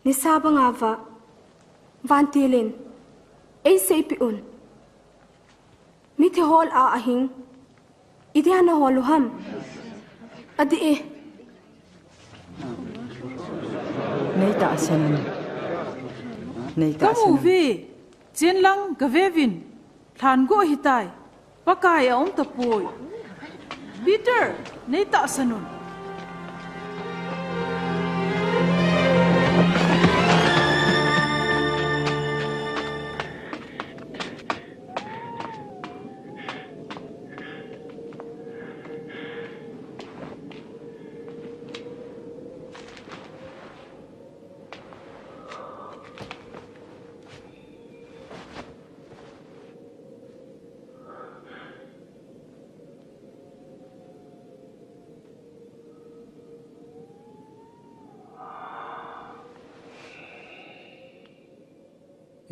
nisa banga vah, vantil in eiseipeh un. Mithi ho lah a ahing idia nahol u ham? Adih e. Neitahsan un. Neitahsan un. Kamu uve, chenlang gaveuvin. Lhan go ahitai. Pakai aum tapoi. Peter, neitahsan un.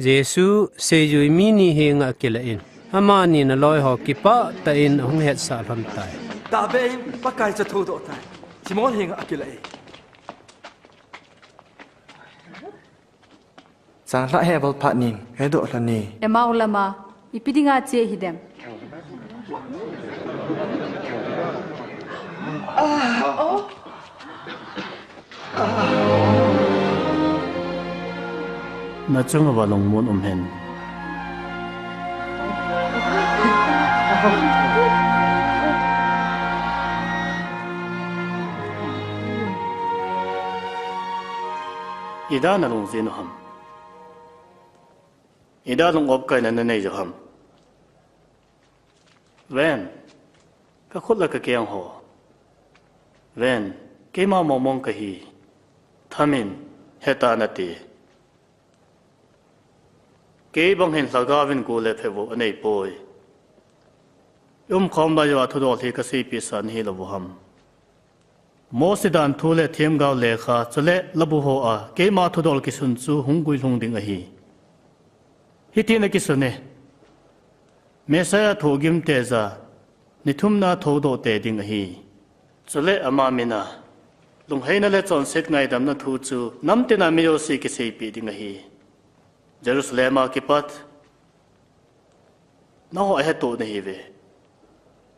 Jesu seijui mi ni henga akilah in, amani naloiho kipah tah in ahung hetsah lhon tai. Tahbeh in Pakai chu athodoh tai. Simon henga akilah e. Chang lha he bal phat ning, he doh lha ni. Emau lama, ipi dinga che hidem. Na chunga va lungmon um hen. Ida na lung jin u ham? Ida lung opkaina na nei u ham? Ven, ka khut le ka keng ho. Ven, keima mongmong ka hi. Thamin, heta nate. Kei bang hin lhagao vin gu le phevo anei poi. Umkhom lai uva thudol hi ka seipeh sa nahi lou u ham? Mose dan thu le themgao lekha, chule labu hoa, keima thudol kisun chu hung guilhung ding ahi. Hitin akisun e. Messiah thohgim teja, ni thumna thodoh te ding ahi. Chule ama mina, lungheina le chonset ngaidamna thu chu namtina mi jouse kiseipeh ding ahi. Jerusalem a kipat, nangho ahetoh nahiuve.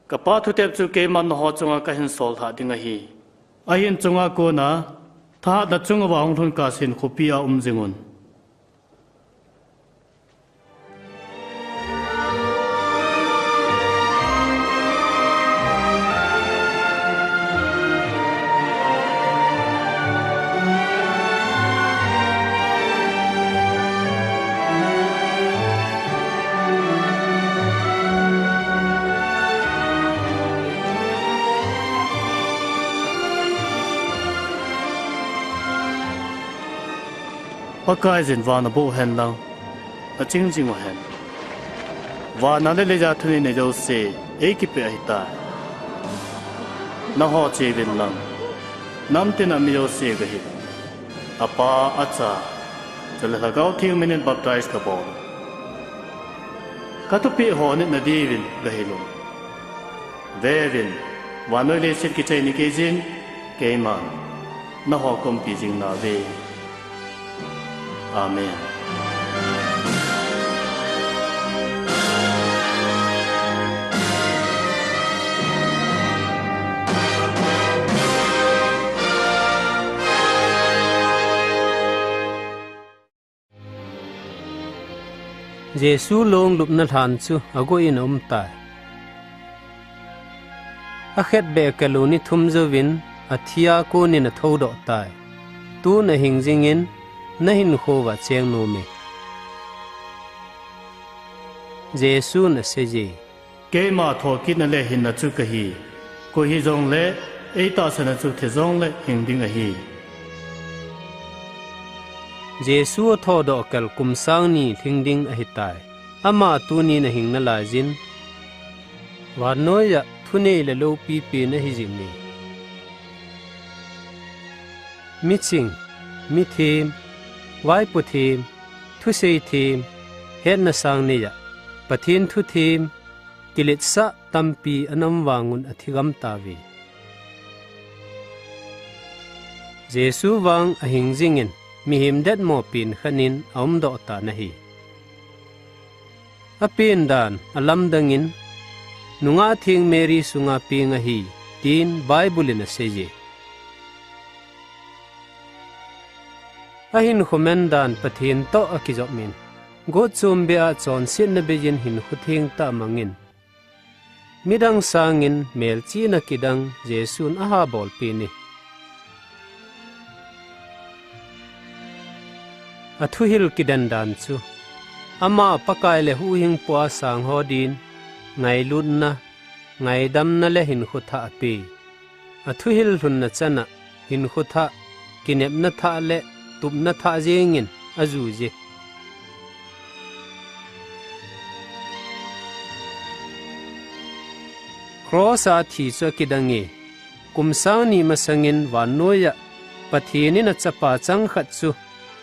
Ka Pa thutep chu keiman nangho chunga kahin sol lhah ding ahi. Ahin chunga kona, thahatna chunguva hung lhun kah sen khopi a um jingun. Pakai jin vana boh hen lang, naching jing u hen. Vana le leiya thunei nei jouse, eikipeh ahitai. Nangho cheuvin lang, namtina mi jouse gahi. Apa, Acha, chule Lhagao Theng minin baptize kabol. Kathupeh ho nit nadiuvin gahil un. Veuvin, vannoi leiset kichai nikei jin, keiman nangho kaumpi jing nauve. Amen. Jesu long lupna lhan chu agoh in aumtai. Akhetbeh kalou ni thum jouvin athia konin athoudoh tai. Tun ahing jingin, nahinkho uva cheng nom e. Jesun aseiye. Keima thokitna le hinna chu kahi. Koi hijongle eitahsana chu thi jongle hing ding ahi. Jesu athoudoh kal kum sang ni lhing ding ahitai. Ama tunin ahing nalaijin, vannoiya thunei le loupi pen ahijinge. Miching, mithem, vaipo them, thusei them, hetna sang neiya Pathen thu them, kiletsah tampi anam vangun athigam tauve. Jesu vang ahing jingin mihem detmo pen khatnin aumdoh tan ahi. Apen dan alamdangin, nungah theng Mary sunga peng ahi, tin Bible in aseiye. Ahinkho man dan Pathen toh akijopin, gotchom beh a chonsetna beiyin hinkho thengtah mangin, midang sangin melchihna kidang Jesun ahabolpeh e. Athuhil kidendan chu, ama Pakai le huhhingpu a sang ho din, ngailutna, ngaidamna le hinkho thah apeh. Athuhil lhunna chana, hinkho thah, kinepna thah le tupna thah jengin ajuiye. Cross a athi chu akidange, kum sang ni masangin vannoiya Pathen in achapa changkhat chu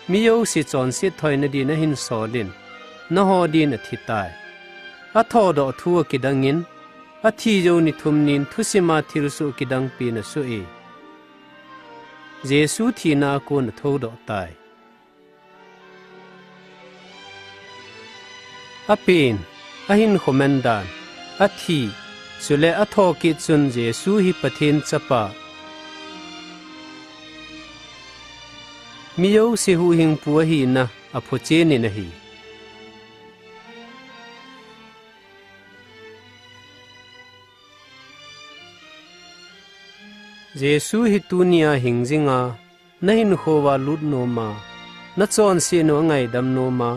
mi jouse chonset thoina din ahinsolin, nangho din athitai. Athoudoh thu akidangin, Athi jou ni thum nin thusima thilsoh kidang pen asoh e. Jesu thina a kon athodoh tai. Apen, ahinkho man dan, athi, chule athokit chun Jesu hi Pathen chapa, mi jouse huhhingpu ahina aphochen in ahi. Jesu hi tunia hing jinga, nahinkho a lut noma, nachonset u angaidam noma,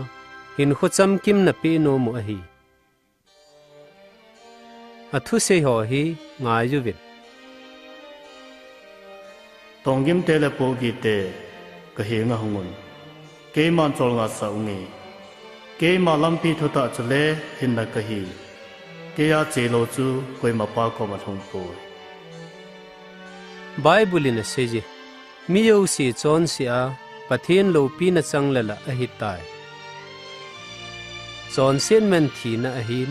hinkho chamkim napeh nom u ahi. Athusei ho hi ngai uvin. Tonggim te le pohgih te, kahenga hungun. Keiman cholngah sah unge. Keima lampi thutah chule hinna kahi. Keija chelou chu koima Pa koma lhungpoi. Bible in asei je, mi jouse chonse a, Pathen loupina chang le lah ahitai. Chonset man thina ahin.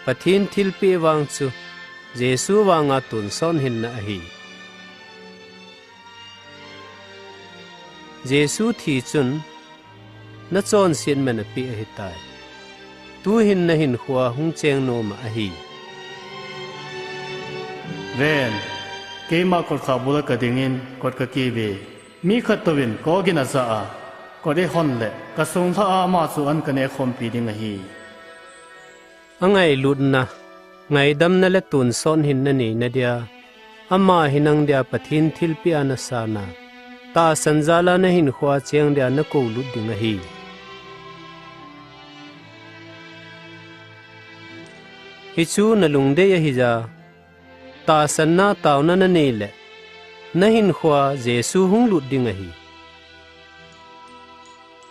Pathen thilpeh vang chu, Jesu vanga tonsot hinna ahi. Jesu thi chun, nachonset man apeh ahitai. Tuhin nahinkho a hung cheng nom ahi. Ven, keima kotkhah bula kadingin kot kakeh uve. Mi khat touvin kogin ajah a, kot eihon le, kasung lhah a ama chu an kaneh khompi ding ahi. Angailutna, ngaidamna le tonsot hinna neina dia, ama hi nang dia Pathen thilpeh a nasan a, tahsan jal a nahinkho a cheng dia nakoulut ding ahi. Hichu nalungdei ahija, tahsanna taona nanei le, nahinkho a Jesu hung lut ding ahi.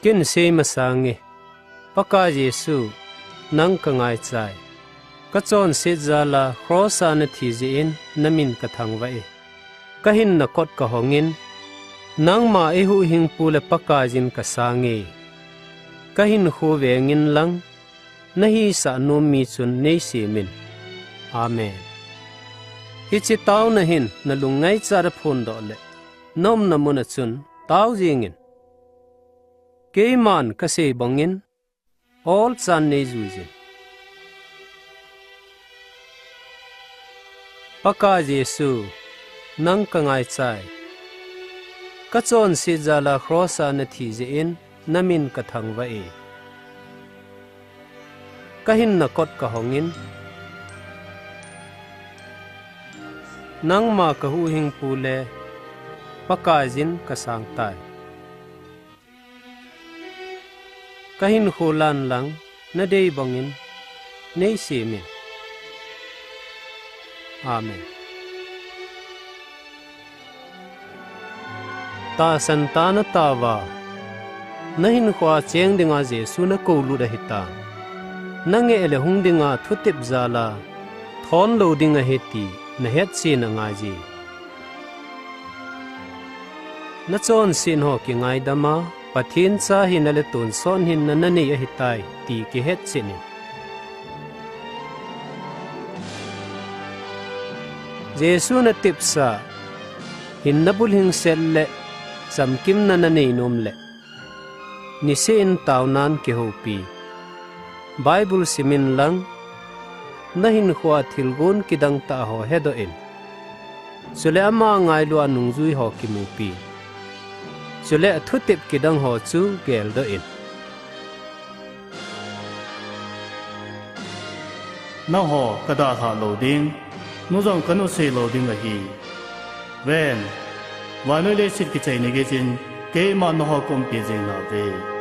Ken sei masange, Pakai Jesu, nang kangaichai. Kachonset jal a cross a nathi jeh in namin kathangvah e. Kahinna kot kahongin, nangma eihuhhingpu le Pakaiyin kasange. Kahinkho vengin lang, nahisah nom mi chun neisemin. Amen. Hiche taona hin nalung ngaichat a phondoh le, naumna mun a chun tao jengin. Keiman kasei bangin, olchan neijuijin. Pakai Jesu, nang kangaichai. Kachonset jal a cross a nathi jeh in namin kathangvah e. Kahinna kot kahongin, nangma kahuhhingpu le Pakaiyin kasangtai. Kahinkho lan lang nadei bangin neisemin. Amen. Tahsan tah a nataova, nahinkho a cheng dinga Jesu nakoulut ahitan. Nangeh le hung dinga thutep jal a thon lou ding ahi ti nahetchen angaiye. Nachonset ho kingaidam a, Pathen cha hina le tonsot hinna nanei ahitai ti kihetchen in. Jesu natepsa, hinna bulhingset le chamkimna nanei nom le, niseh in taonan kihoupi. Bible simin lang, nahinkho a thilgon kidang tah ho hedoh in. Chule ama ngailu a nungjui ho kimupi. Chule athutep kidang ho chu geldoh in. Nangho kadalhah lou ding, nu jong kanusei lou ding ahi. Ven, vannoi leiset kichai ni geiyin, keiman nangho kaumpi jing nauve.